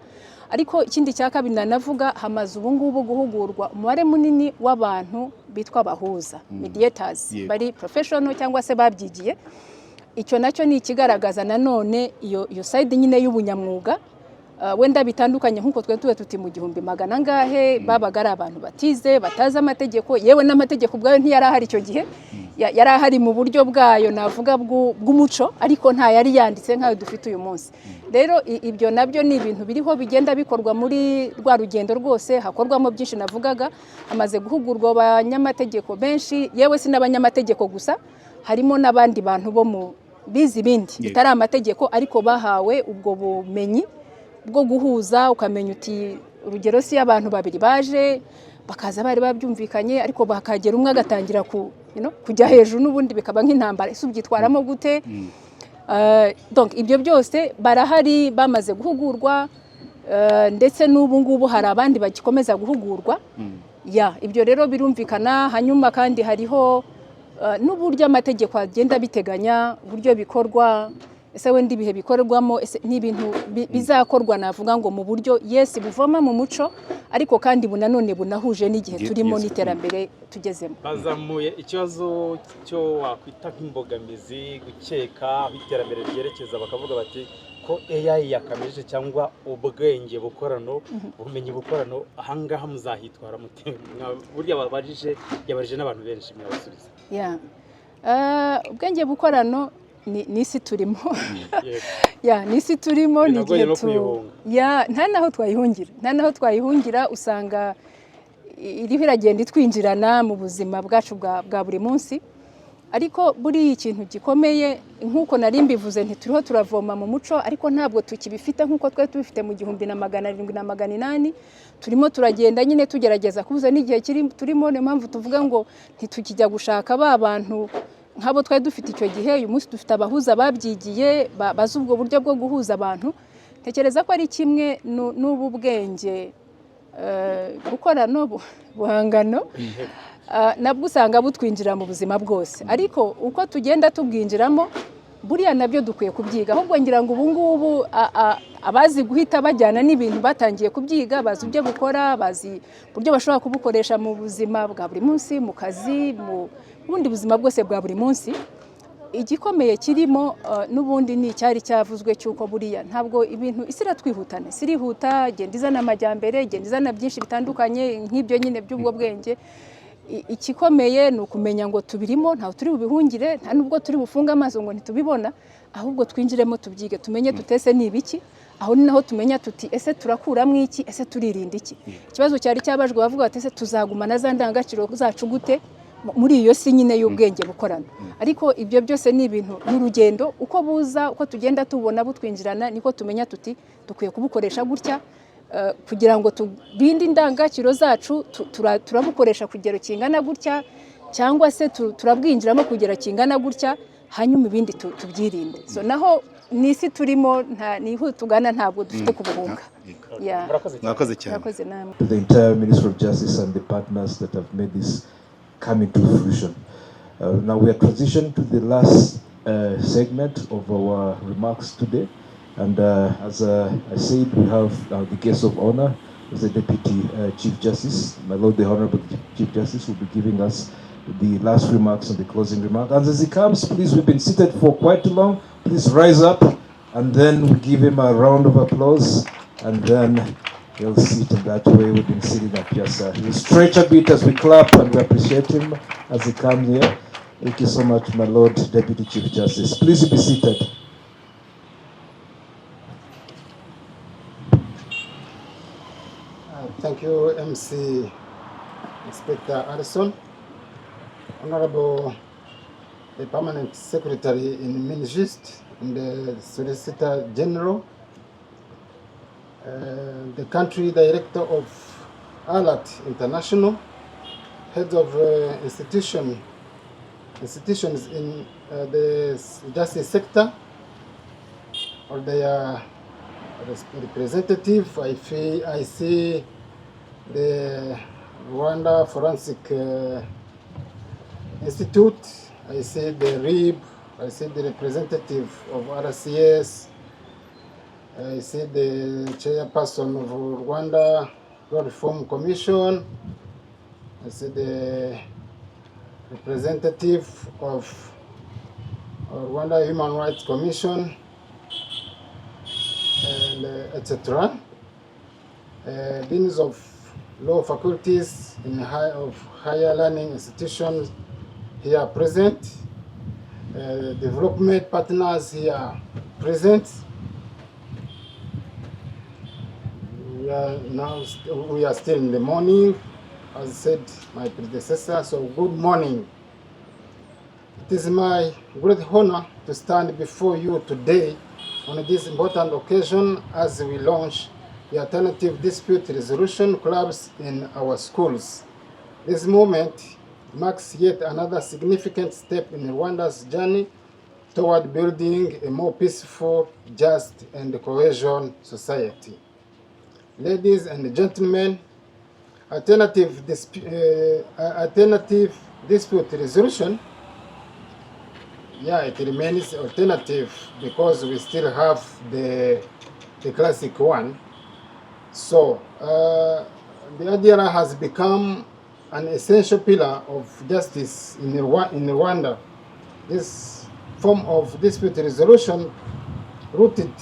Ariko ikindi cya kabiri nanavuga, hamaze ubu ngubu guhugurwa umubare munini w'abantu bitwa abahuza, mediators, bari professional cyangwa se babyigiye. Icyo nacyo ni ikigaragaza nanone iyo side nyine y'ubunyamwuga. Wenda bitandukanye nk'uko twe tuba tuti mu gihumbi magana angahe babaga ari abantu batize, batazi amategeko, yewe n'amategeko ubwayo ntiyari ahari icyo gihe. Yari ahari mu buryo bwayo navuga bw'umuco, ariko nta yari yanditse nk'ayo dufite uyu munsi. Rero ibyo nabyo ni ibintu biriho bigenda bikorwa muri rwa rugendo rwose, hakorwamo byinshi navugaga. Hamaze guhugurwa abanyamategeko benshi, yewe si n'abanyamategeko gusa, harimo n'abandi bantu bo mu bize ibindi bitari amategeko, ariko bahawe ubwo bumenyi bwo guhuza. Ukamenya uti urugero si abantu babiri baje bakaza bari babyumvikanye, ariko bakagera umwe agatangira kujya hejuru, n'ubundi bikaba nk'intambara, ese ubyitwaramo gute? Donc ibyo byose barahari, bamaze guhugurwa, ndetse n'ubu ngubu hari abandi bagikomeza guhugurwa. Ya, ibyo rero birumvikana. Hanyuma kandi hariho n'uburyo amategeko agenda abiteganya, uburyo bikorwa, ese wenda ibihe bikorwamo, ese ni ibintu bizakorwa navuga ngo mu buryo, yes, buvoma mu muco, ariko kandi bunanone bunahuje n'igihe turimo n'iterambere tugezemo. Bazamuye ikibazo cyo wakwita nk'imbogamizi, gukeka aho iterambere ryerekeza, bakavuga bati ko AI yakameje cyangwa ubwenge bukorano, ubumenyi bukorano, ahangaha muzahitwara mute? Burya babajije, yabarije n'abantu benshi, mwabasubiza? Yeah. Ubwenge bukorano ni isi turimo. Ya, ni isi turimo, ni Binagoye igihe no tu kuyihunga. Ya, nta naho twayihungira, nta naho twayihungira. Usanga iriho iragenda itwinjirana mu buzima bwacu bwa buri munsi. Ariko buriya ikintu gikomeye, nk'uko nari mbivuze, ntituriho turavoma mu muco, ariko ntabwo tukibifite nk'uko twari tubifite mu 1700 na 800. Turimo turagenda nyine tugerageza kubuza n'igihe turimo. Niyo mpamvu tuvuga ngo ntitukijya gushaka ba bantu nk'abo twari dufite icyo gihe. Uyu munsi dufite abahuza babyigiye, bazi ubwo buryo bwo guhuza abantu. Ntekereza ko ari kimwe n'ubu bwenge bukorano, buhangano, nabwo usanga butwinjira mu buzima bwose. Ariko uko tugenda tubwinjiramo, buriya nabyo dukwiye kubyiga. Ahubwo ngira ngo ubu ngubu abazi guhita bajyana n'ibintu batangiye kubyiga, bazi ibyo bukora, bazi uburyo bashobora kubukoresha mu buzima bwa buri munsi, mu kazi, mu bundi buzima bwose bwa buri munsi. Igikomeye kirimo n'ubundi ni icyari cyavuzwe cy'uko buriya ntabwo ibintu, isi iratwihutana, isi irihuta, igenda izana amajyambere, igenda izana byinshi bitandukanye nk'ibyo nyine by'ubwo bwenge. Igikomeye ni ukumenya ngo tubirimo, ntawe turi bubihungire, nta nubwo turi bufunge amaso ngo ntitubibona, ahubwo twinjiremo, tubyige, tumenye tutese ni ibiki. Aho ni naho tumenya tuti: ese turakuramo iki? Ese turirinda iki? Ikibazo cyari cyabajwe, bavuga bati: ese tuzagumana za ndangagaciro zacu gute muri iyo si nyine y'ubwenge bukorana? Ariko ibyo byose ni ibintu n'urugendo. Uko buza, uko tugenda tubona butwinjirana, niko tumenya tuti dukwiye kubukoresha gutya kugira ngo turinde indangagaciro zacu. Turabukoresha ku kigero kingana gutya, cyangwa se turabwinjiramo ku kigero kingana gutya, hanyuma ibindi tubyirinde. So naho ni isi turimo, nta niho tugana, ntabwo dufite kubuhunga. Yeah. Murakoze cyane. Mwakoze cyane. Murakoze namwe. To the entire Ministry of Justice and the partners that have made this come into fruition. Now we are transitioning to the last segment of our remarks today. And as I said, we have the guest of honor, is the Deputy Chief Justice. My Lord, the Honorable Chief Justice will be giving us the last remarks and the closing remark. And as he comes, please, we've been seated for quite too long. Please rise up, and then we give him a round of applause, and then he'll sit in that way. We've been sitting up here, sir. He'll stretch a bit as we clap, and we appreciate him as he comes here. Thank you so much, my Lord Deputy Chief Justice. Please be seated. Thank you, MC Inspector Allison. Honorable the Permanent Secretary in Minijust and the Solicitor General, the Country Director of ALAT International, Head of institutions in the justice sector, or their representative. I see the Rwanda Forensic Institute, I see the RIB, I see the representative of RCS, I see the chairperson of Rwanda Law Reform Commission, I see the representative of Rwanda Human Rights Commission, and etc. Deans of law faculties in of higher learning institutions here present, development partners here present. We are still in the morning, as said my predecessor, so good morning. It is my great honor to stand before you today on this important occasion as we launch the Alternative Dispute Resolution Clubs in our schools. This moment marks yet another significant step in Rwanda's journey toward building a more peaceful, just, and cohesion society. Ladies and gentlemen, alternative dispute resolution, yeah, it remains alternative because we still have the classic one. So the ADR has become an essential pillar of justice in Rwanda. This form of dispute resolution, rooted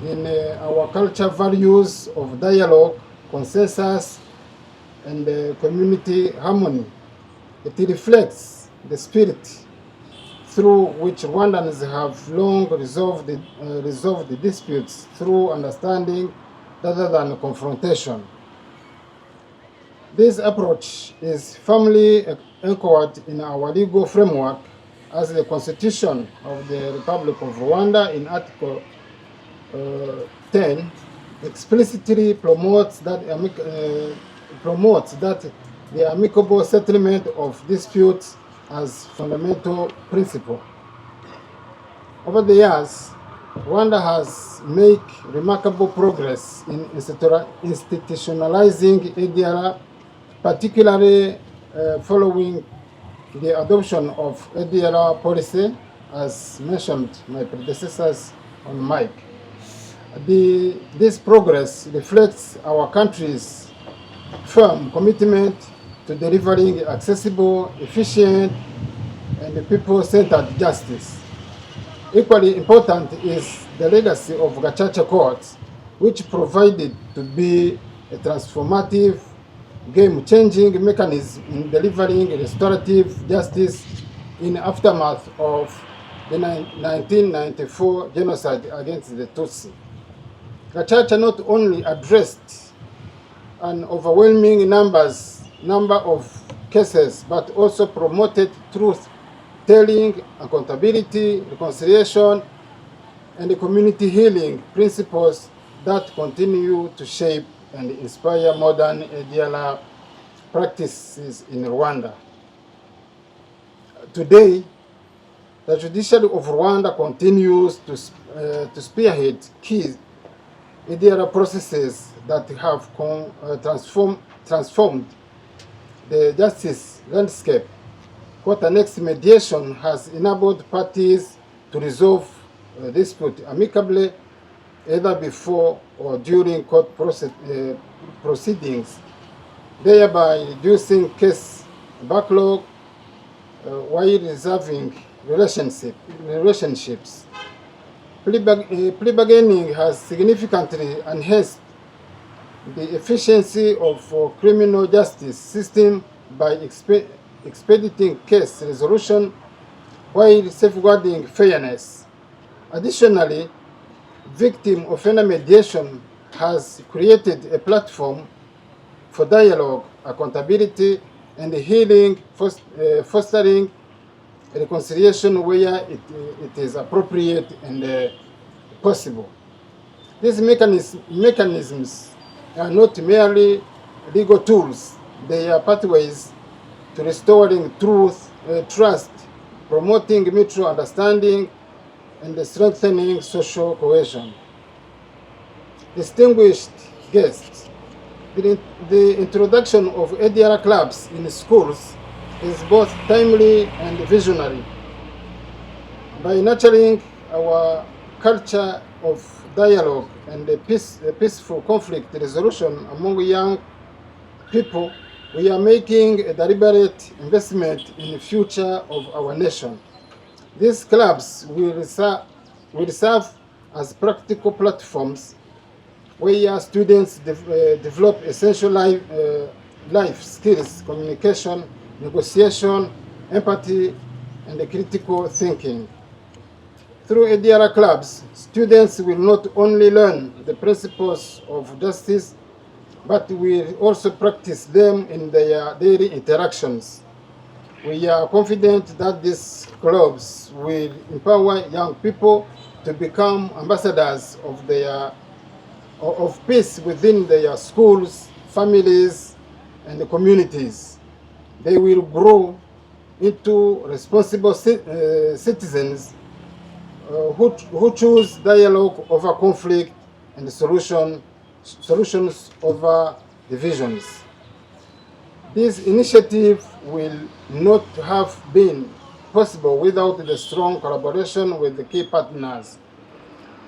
in our culture values of dialogue, consensus, and community harmony. It reflects the spirit through which Rwandans have long resolved the disputes through understanding rather than confrontation. This approach is firmly anchored in our legal framework, as the Constitution of the Republic of Rwanda in Article 10 explicitly promotes that the amicable settlement of disputes as fundamental principle. Over the years, Rwanda has made remarkable progress in institutionalizing ADR, particularly following the adoption of ADR policy, as mentioned my predecessors on mic. This progress reflects our country's firm commitment to delivering accessible, efficient, and people-centered justice. Equally important is the legacy of Gacaca courts, which provided to be a transformative game-changing mechanism in delivering restorative justice in aftermath of the 1994 genocide against the Tutsi. Gacaca not only addressed an overwhelming number of cases, but also promoted truth telling, accountability, reconciliation, and community healing principles that continue to shape and inspire modern ADR practices in Rwanda. Today, the judiciary of Rwanda continues to spearhead key ADR processes that have transformed the justice landscape. Court-annexed mediation has enabled parties to resolve dispute amicably, either before or during court proceedings, thereby reducing case backlog while reserving relationships. Plea bargaining has significantly enhanced the efficiency of criminal justice system by expediting case resolution while safeguarding fairness. Additionally, victim offender mediation has created a platform for dialogue, accountability, and healing, fostering reconciliation where it is appropriate and possible. These mechanisms are not merely legal tools, they are pathways to restoring truth, trust, promoting mutual understanding, and strengthening social cohesion. Distinguished guests, the introduction of ADR clubs in schools is both timely and visionary. By nurturing our culture of dialogue and peaceful conflict resolution among young people, we are making a deliberate investment in the future of our nation. These clubs will serve as practical platforms where students develop essential life skills, communication, negotiation, empathy, and critical thinking. Through ADR clubs, students will not only learn the principles of justice, but will also practice them in their daily interactions. We are confident that these clubs will empower young people to become ambassadors of peace within their schools, families, and communities. They will grow into responsible citizens who choose dialogue over conflict and solutions over divisions. This initiative will not have been possible without the strong collaboration with the key partners.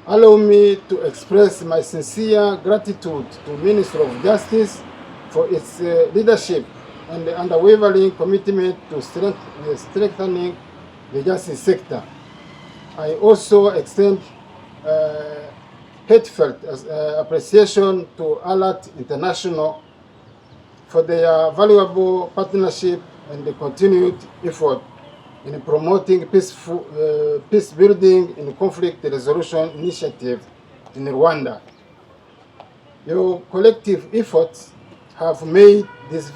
Allow me to express my sincere gratitude to Ministry of Justice for its leadership and the unwavering commitment to strengthening the justice sector. I also extend heartfelt appreciation to Alert International for their valuable partnership and the continued effort in promoting peace building and conflict resolution initiative in Rwanda. Your collective efforts have made this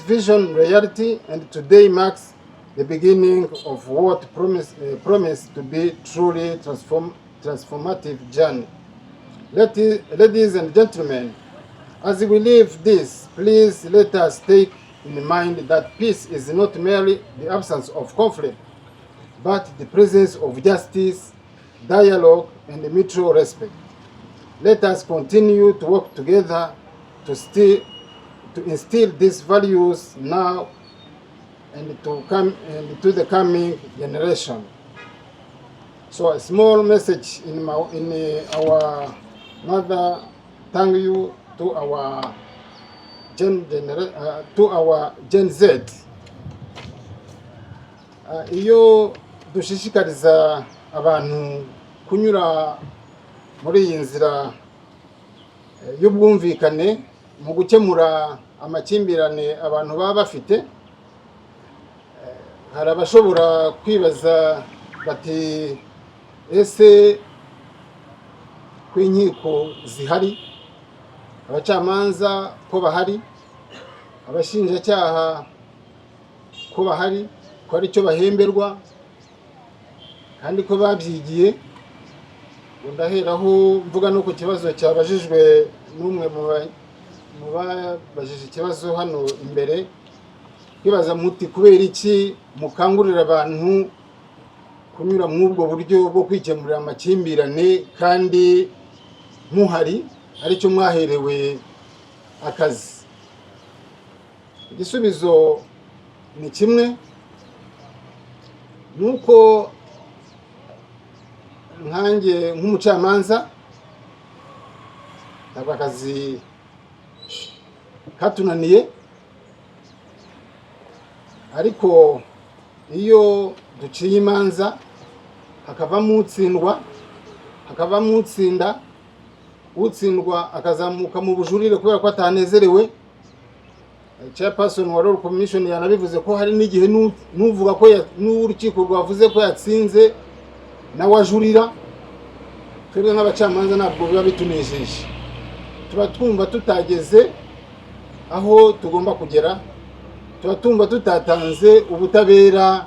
vision reality, and today marks the beginning of what promised to be truly transformative journey. Ladies and gentlemen, as we leave this, please let us take in mind that peace is not merely the absence of conflict, but the presence of justice, dialogue, and mutual respect. Let us continue to work together to instill these values now and to come and to the coming generation. So a small message in our mother tongue you to our Gen Z. Iyo dushishikariza abantu kunyura muri iyi nzira y'ubwumvikane mu gukemura Amakimbirane abantu baba bafite, hari abashobora kwibaza bati: "Ese ko inkiko zihari, abacamanza ko bahari, abashinjacyaha ko bahari, ko ari cyo bahemberwa kandi ko babyigiye?" Ngo ndaheraho mvuga no ku kibazo cyabajijwe n'umwe mu babajije ikibazo hano imbere, kwibaza muti: "Kubera iki mukangurira abantu kunyura muri ubwo buryo bwo kwikemurira amakimbirane kandi muhari, aricyo mwaherewe akazi?" Igisubizo ni kimwe, ni uko nkanjye nk'umucamanza ntabwo akazi katunaniye, ariko iyo duciye imanza hakavamo utsindwa, hakavamo utsinda, utsindwa akazamuka mu bujurire kubera ko atanezerewe. Chairperson wa Law Commission yanabivuze ko hari n'igihe n'uvuga ko n'urukiko rwavuze ko yatsinze nawe ajurira. Twebwe nk'abacamanza ntabwo biba bitunejeje, tuba twumva tutageze aho tugomba kugera, tuba tumva tutatanze ubutabera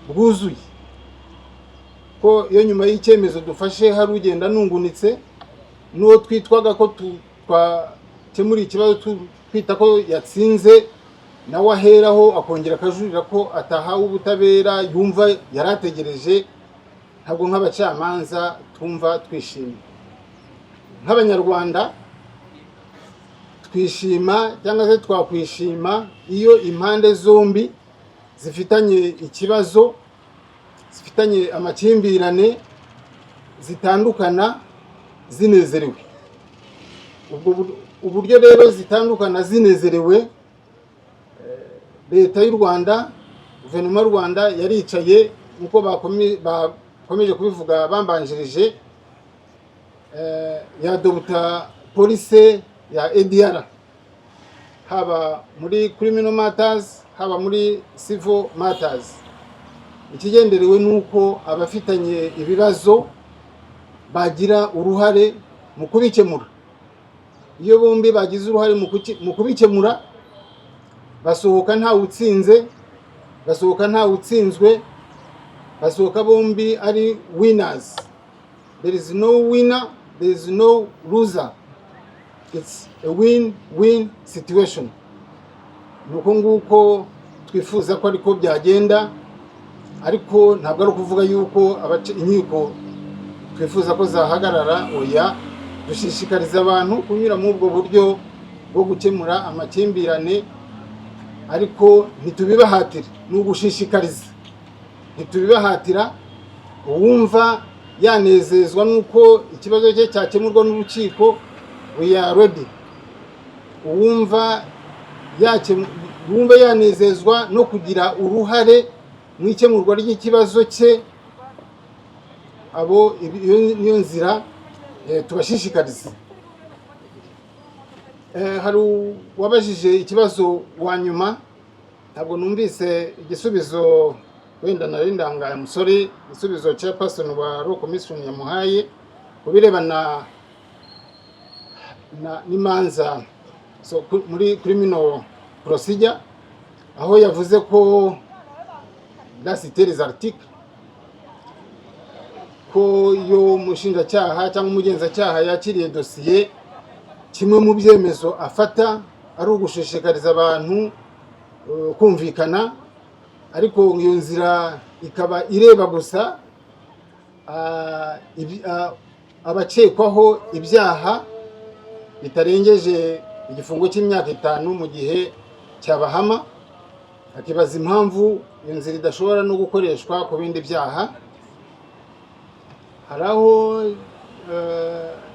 bwuzuye, ko iyo nyuma y'icyemezo dufashe hari ugenda nungunitse n'uwo twitwaga ko twakemura ikibazo, twita ko yatsinze, nawe aheraho akongera akajurira ko atahawe ubutabera yumva yari ategereje, ntabwo nk'abacamanza twumva twishimye. Nk'Abanyarwanda twishima cyangwa se twakwishima iyo impande zombi zifitanye ikibazo, zifitanye amakimbirane, zitandukana zinezerewe. Ubwo uburyo rero zitandukana zinezerewe, Leta y'u Rwanda, Guverinoma y'u Rwanda yaricaye, nk'uko bakomeje kubivuga bambanjirije, yadopta policy ya ADR, haba muri criminal matters, haba muri civil matters. Ikigenderewe ni uko abafitanye ibibazo bagira uruhare mu kubikemura. Iyo bombi bagize uruhare mu kubikemura, basohoka ntawe utsinze, basohoka ntawe utsinzwe, basohoka bombi ari winners. There is no winner, there is no loser, it's a win-win situation. Ni uko nguko twifuza ko ariko byagenda, ariko ntabwo ari ukuvuga yuko inkiko twifuza ko zahagarara. Oya, dushishikariza abantu kunyura muri ubwo buryo bwo gukemura amakimbirane, ariko ntitubibahatira, ni ugushishikariza, ntitubibahatira. Uwumva yanezezwa n'uko ikibazo cye cyakemurwa n'urukiko, we are ready. Uwumva yanezezwa no kugira uruhare mu ikemurwa ry'ikibazo cye, abo iyo niyo nzira tubashishikariza. Hari uwabajije ikibazo wa nyuma, ntabwo numvise igisubizo, wenda nari ndangaye musore, igisubizo chairperson wa Law Commission yamuhaye ku birebana n'imanza, so, muri criminal procedure, aho yavuze ko a cité les articles, ko iyo umushinjacyaha cyangwa umugenzacyaha yakiriye dosiye, kimwe mu byemezo afata ari ugushishikariza abantu kumvikana, ariko iyo nzira ikaba ireba gusa abakekwaho ibyaha bitarengeje igifungo cy'imyaka 5 mu gihe cyabahama, akibaza impamvu iyo nzira idashobora no gukoreshwa ku bindi byaha. Hari aho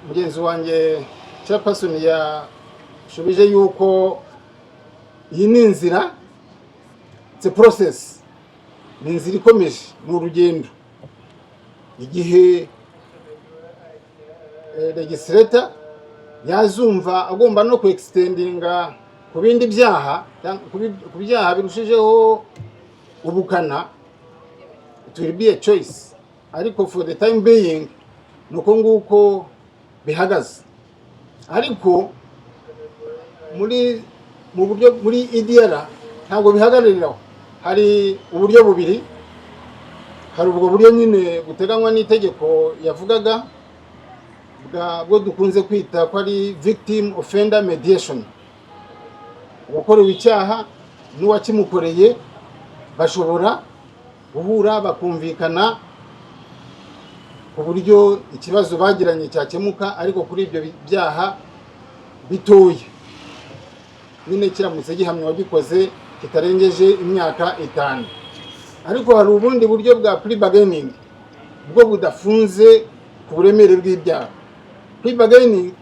mugenzi wanjye chairperson yashubije yuko iyi ni inzira, it's a process, ni inzira ikomeje, ni urugendo. Igihe legislator yazumva agomba no ku extendinga Ku bindi byaha cyangwa ku byaha birushijeho ubukana, it will be a choice, ariko for the time being ni uko nguko bihagaze. Ariko muri mu buryo muri ADR ntabwo bihagarariraho. Hari uburyo bubiri. Hari ubwo buryo nyine buteganywa n'itegeko yavugaga, bwo dukunze kwita ko ari victim offender mediation. Uwakorewe icyaha n'uwakimukoreye bashobora guhura, bakumvikana ku buryo ikibazo bagiranye cyakemuka, ariko kuri ibyo byaha bitoya nyine, kiramutse gihamya uwagikoze kitarengeje imyaka 5. Ariko hari ubundi buryo bwa plea bargaining, bwo budafunze ku buremere bw'ibyaha. Plea bargaining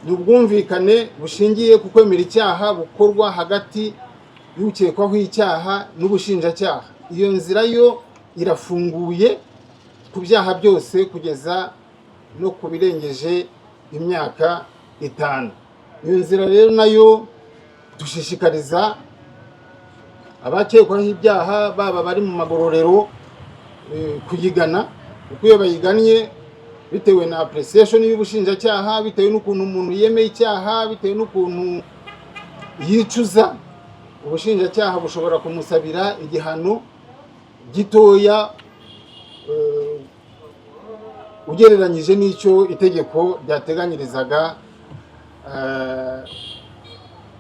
ni ubwumvikane bushingiye ku kwemera icyaha, bukorwa hagati y'ukekwaho icyaha n'ubushinjacyaha. Iyo nzira yo irafunguye ku byaha byose, kugeza no ku birengeje imyaka 5. Iyo nzira rero nayo dushishikariza abakekwaho ibyaha, baba bari mu magororero, kuyigana, kuko iyo bayigannye, bitewe na appreciation y'ubushinjacyaha, bitewe n'ukuntu umuntu yemeye icyaha, bitewe n'ukuntu yicuza, ubushinjacyaha bushobora kumusabira igihano gitoya ugereranyije n'icyo itegeko ryateganyirizaga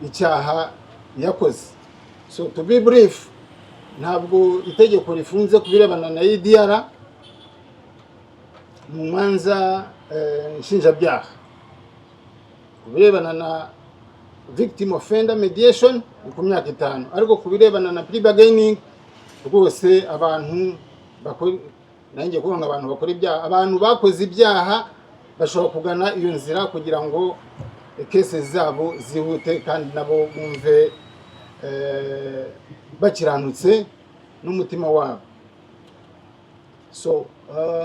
icyaha yakoze. So to be brief, ntabwo itegeko rifunze ku birebana na ADR mu manza nshinjabyaha. Ku birebana na victim offender mediation ni ku myaka 5, ariko ku birebana na plea bargaining rwose, abantu bakora, nanjye kuvuga ngo abantu bakora ibyaha, abantu bakoze ibyaha bashobora kugana iyo nzira kugira ngo case zabo zihute, kandi nabo bumve bakiranutse n'umutima wabo. So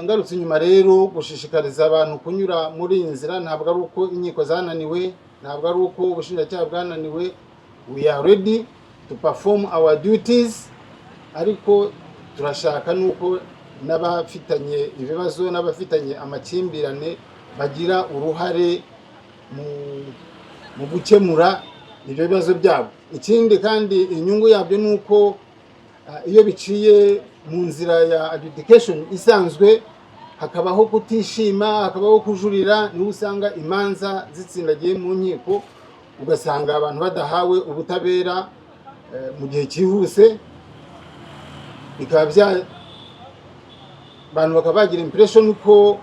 ngarutse inyuma rero, gushishikariza abantu kunyura muri iyi nzira ntabwo ari uko inkiko zananiwe, ntabwo ari uko ubushinjacyaha bwananiwe. We are ready to perform our duties, ariko turashaka nuko n'abafitanye ibibazo n'abafitanye amakimbirane bagira uruhare mu gukemura ibyo bibazo byabo. Ikindi kandi, inyungu yabyo ni uko iyo biciye mu nzira ya adjudication isanzwe, hakabaho kutishima, hakabaho kujurira, niho usanga imanza zitsindagiye mu nkiko, ugasanga abantu badahawe ubutabera mu gihe cyihuse, bikaba bya abantu bakaba bagira impression ko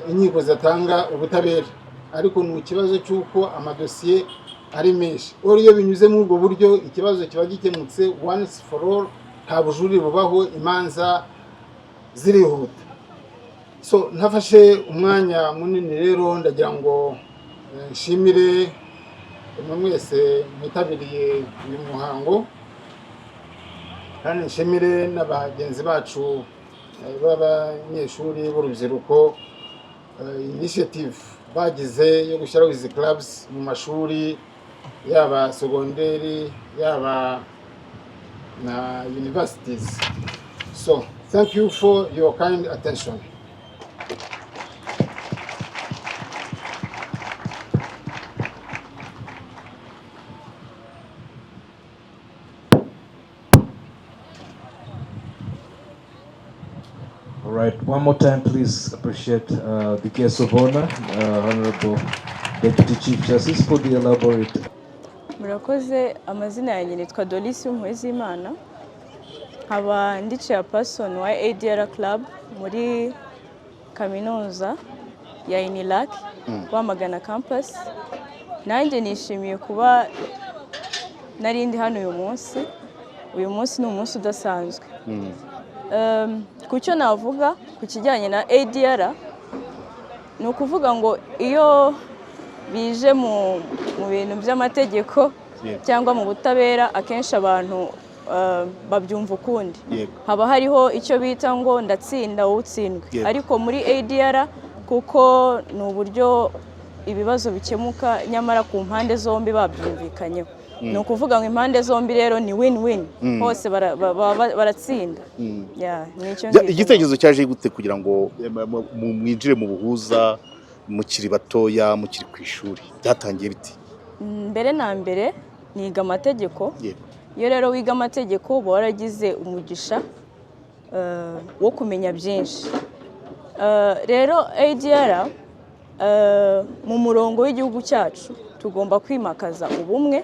inkiko zatanga ubutabera, ariko ni ikibazo cy'uko amadosiye ari menshi. Or iyo binyuze muri ubwo buryo, ikibazo kiba gikemutse once for all, nta bujurire bubaho, imanza zirihuta. So ntafashe umwanya munini rero, ndagira ngo nshimire mwe mwese mwitabiriye uyu muhango, kandi nshimire n'abagenzi bacu b'abanyeshuri b'urubyiruko, initiative bagize yo gushyiraho izi clubs mu mashuri, yaba segonderi, yaba na universities. So thank you for your kind attention. All right, one more time, please appreciate the guest of honor, Honorable Deputy Chief Justice, for the elaborate Murakoze. Amazina yanjye nitwa Doris Z'Imana, nkaba ndi chairperson wa ADR Club muri kaminuza ya UNILAK Rwamagana campus. Nanjye nishimiye kuba nari ndi hano uyu munsi. Uyu munsi ni umunsi udasanzwe. Ku cyo navuga ku kijyanye na ADR, ni ukuvuga ngo iyo bije mu bintu by'amategeko cyangwa mu butabera, akenshi abantu babyumva ukundi. Haba hariho icyo bita ngo ndatsinda, wowe utsindwe. Ariko muri ADR, kuko ni uburyo ibibazo bikemuka nyamara ku mpande zombi babyumvikanyeho. Ni ukuvuga ngo impande zombi rero ni win win, hose baratsinda. Yeah, ni icyo ngicyo. Igitekerezo cyaje gute kugira ngo mwinjire mu buhuza mukiri batoya, mukiri ku ishuri? Byatangiye biti? Mbere na mbere niga amategeko. Iyo rero wiga amategeko uba waragize umugisha wo kumenya byinshi. Rero ADR, mu murongo w'igihugu cyacu tugomba kwimakaza ubumwe.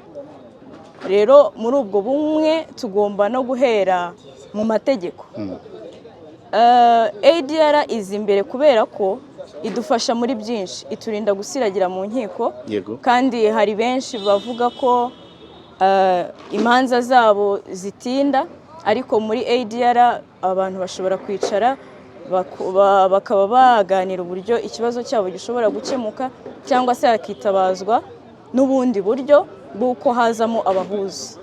Rero muri ubwo bumwe tugomba no guhera mu mategeko. ADR iza imbere kubera ko idufasha muri byinshi, iturinda gusiragira mu nkiko. Kandi hari benshi bavuga ko imanza zabo zitinda, ariko muri ADR abantu bashobora kwicara bakaba baganira uburyo ikibazo cyabo gishobora gukemuka, cyangwa se hakitabazwa n'ubundi buryo bw'uko hazamo abahuza.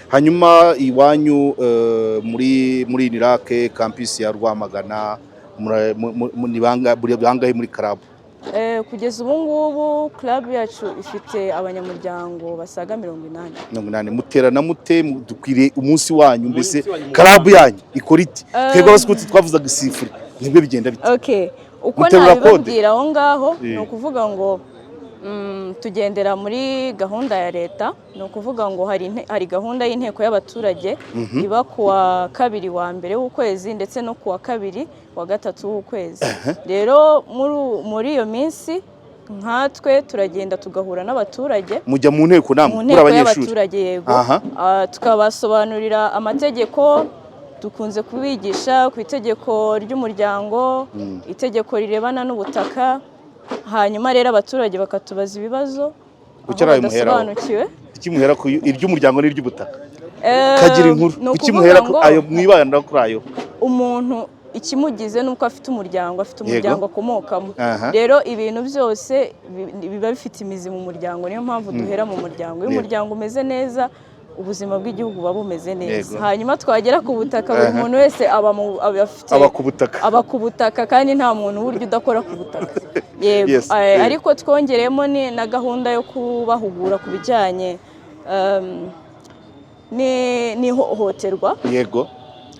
Hanyuma iwanyu muri UNILAK, campus ya Rwamagana, ni bangahe muri club? Kugeza ubu ngubu club yacu ifite abanyamuryango basaga 80. 80. Muterana mute? Dukwiriye umunsi wanyu mbese. Umunsi wanyu. Club yanyu ikora ite? Twebwe abasikuti twavuzaga isifuri, nibwo bigenda bite? Okay, uko Muterura kode? nabibabwira aho ngaho ni ukuvuga ngo tugendera muri gahunda ya leta. Ni ukuvuga ngo hari gahunda y'inteko y'abaturage iba ku wa kabiri wa mbere w'ukwezi ndetse no ku wa kabiri wa gatatu w'ukwezi. Rero muri iyo minsi nkatwe turagenda tugahura n'abaturage. Mujya mu nteko namwe Mu muri nteko abanyeshuri? y'abaturage, yego. Tukabasobanurira amategeko. Dukunze kubigisha ku itegeko ry'umuryango, itegeko rirebana n'ubutaka. Hanyuma rero abaturage bakatubaza ibibazo Kuki aho ari ayo muheraho? badasobanukiwe. Kuki muhera ku iry'umuryango n'iry'ubutaka? Kagira inkuru. Ni Kuki ukuvuga muhera ku ngo ayo, mwibanda kuri ayo? Umuntu ikimugize ni uko afite umuryango, afite umuryango akomokamo. Rero ibintu byose biba bifite imizi mu muryango, niyo mpamvu duhera mu muryango. Iyo umuryango umeze neza, ubuzima bw'igihugu buba bumeze neza. Hanyuma twagera ku butaka, buri muntu wese aba afite Aba ku butaka. Aba ku butaka, kandi nta muntu burya udakora ku butaka, yego. Ariko twongereyemo ni na gahunda yo kubahugura ku bijyanye n'ihohoterwa.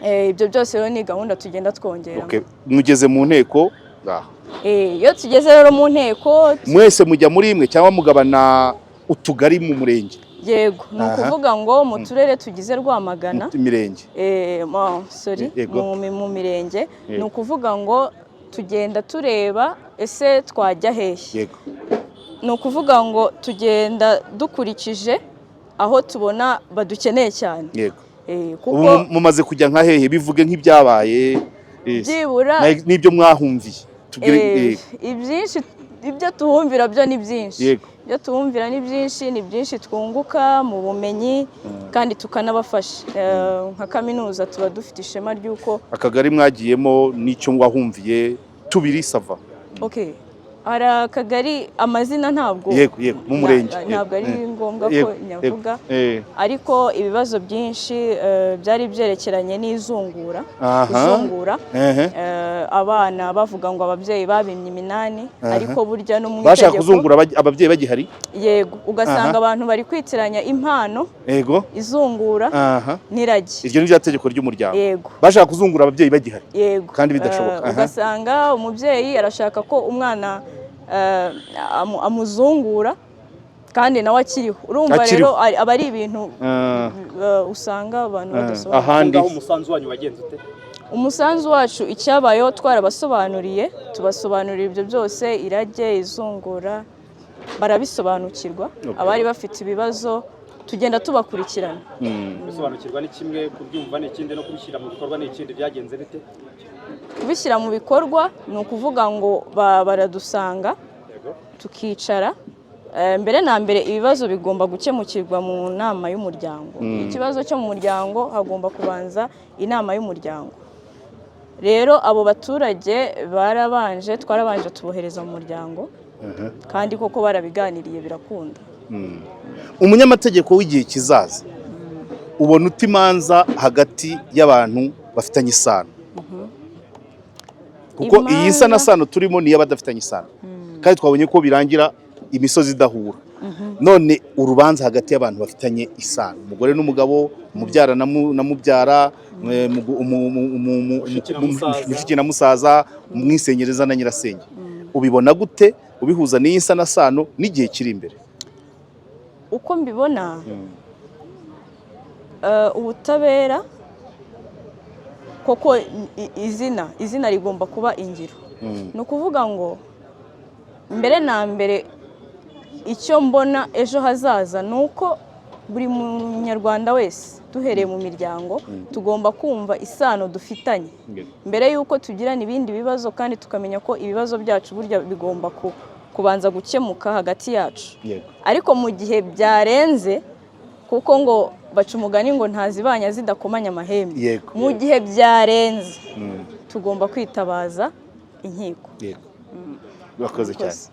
Ibyo byose rero ni gahunda tugenda twongera. Okay. Mugeze mu nteko ngaho. Iyo tugeze rero mu nteko, Mwese mujya muri imwe cyangwa mugabana utugari mu murenge? Yego, ni ukuvuga ngo mu turere tugize Rwamagana, Mu mirenge. Sorry, mu mirenge, ni ukuvuga ngo tugenda tureba ese twajya hehe. Ni ukuvuga ngo tugenda dukurikije aho tubona badukeneye cyane. Ubu Kuko mumaze kujya nka hehe? Bivuge nk'ibyabaye. Yes. Byibura N'ibyo mwahumviye. Tubwire. Ibyinshi, ibyo tuhumvira byo ni byinshi. Ibyo tuhumvira ni byinshi, ni byinshi twunguka mu bumenyi kandi tukanabafasha. Nka kaminuza tuba dufite ishema ry'uko Akagari mwagiyemo n'icyo wahumviye, tubiri ça va. Okay, hari akagari, amazina ntabwo Yego, mu murenge. Ntabwo ari ngombwa ko nyavuga, ariko ibibazo byinshi byari byerekeranye n'izungura, kuzungura. Abana bavuga ngo ababyeyi babimye iminani, ariko burya no mu Bashaka itegeko kuzungura ababyeyi bagihari? Yego, ugasanga abantu bari kwitiranya impano, izungura n'irage. Iryo ni rya tegeko ry'umuryango. Yego. Bashaka kuzungura ababyeyi bagihari? Yego. Kandi bidashoboka. Ugasanga umubyeyi arashaka ko umwana amuzungura kandi nawe akiriho. Urumva Akiriho. rero aba ari ibintu usanga abantu badasobanura. Ahandi? Ngaho umusanzu wanyu wagenze ute? Umusanzu wacu, icyabayeho, twarabasobanuriye, tubasobanurira ibyo byose, irage, izungura, barabisobanukirwa. Abari bafite ibibazo tugenda tubakurikirana. Gusobanukirwa ni kimwe, kubyumva ni ikindi, no kubishyira mu bikorwa ni ikindi. Byagenze bite? Kubishyira mu bikorwa ni ukuvuga ngo baradusanga tukicara. Mbere na mbere ibibazo bigomba gukemukirwa mu nama y'umuryango. Ikibazo cyo mu muryango hagomba kubanza inama y'umuryango. Rero abo baturage barabanje, twarabanje tubohereza mu muryango, kandi koko barabiganiriye birakunda. Umunyamategeko w'igihe kizaza, ubona uta imanza hagati y'abantu bafitanye isano? Kuko iyi isanasano turimo ni iy'abadafitanye isano, kandi twabonye ko birangira imisozi idahura. None urubanza hagati y'abantu bafitanye isano, umugore n'umugabo, umubyara na mubyara, Mushiki na musaza. Mushiki na musaza, umwisengereza na nyirasenge, ubibona gute ubihuza n'iyi nsanasano n'igihe kiri imbere? Uko mbibona, ubutabera koko izina rigomba kuba ingiro. Ni ukuvuga ngo mbere na mbere, icyo mbona ejo hazaza ni uko buri munyarwanda wese, duhereye mu miryango, tugomba kumva isano dufitanye mbere y'uko tugirana ibindi bibazo, kandi tukamenya ko ibibazo byacu burya bigomba kubanza gukemuka hagati yacu. Ariko mu gihe byarenze, kuko ngo baca umugani ngo ntazibanya zidakomanya amahembe, mu gihe byarenze tugomba kwitabaza inkiko. Yego, urakoze cyane. Murakoze.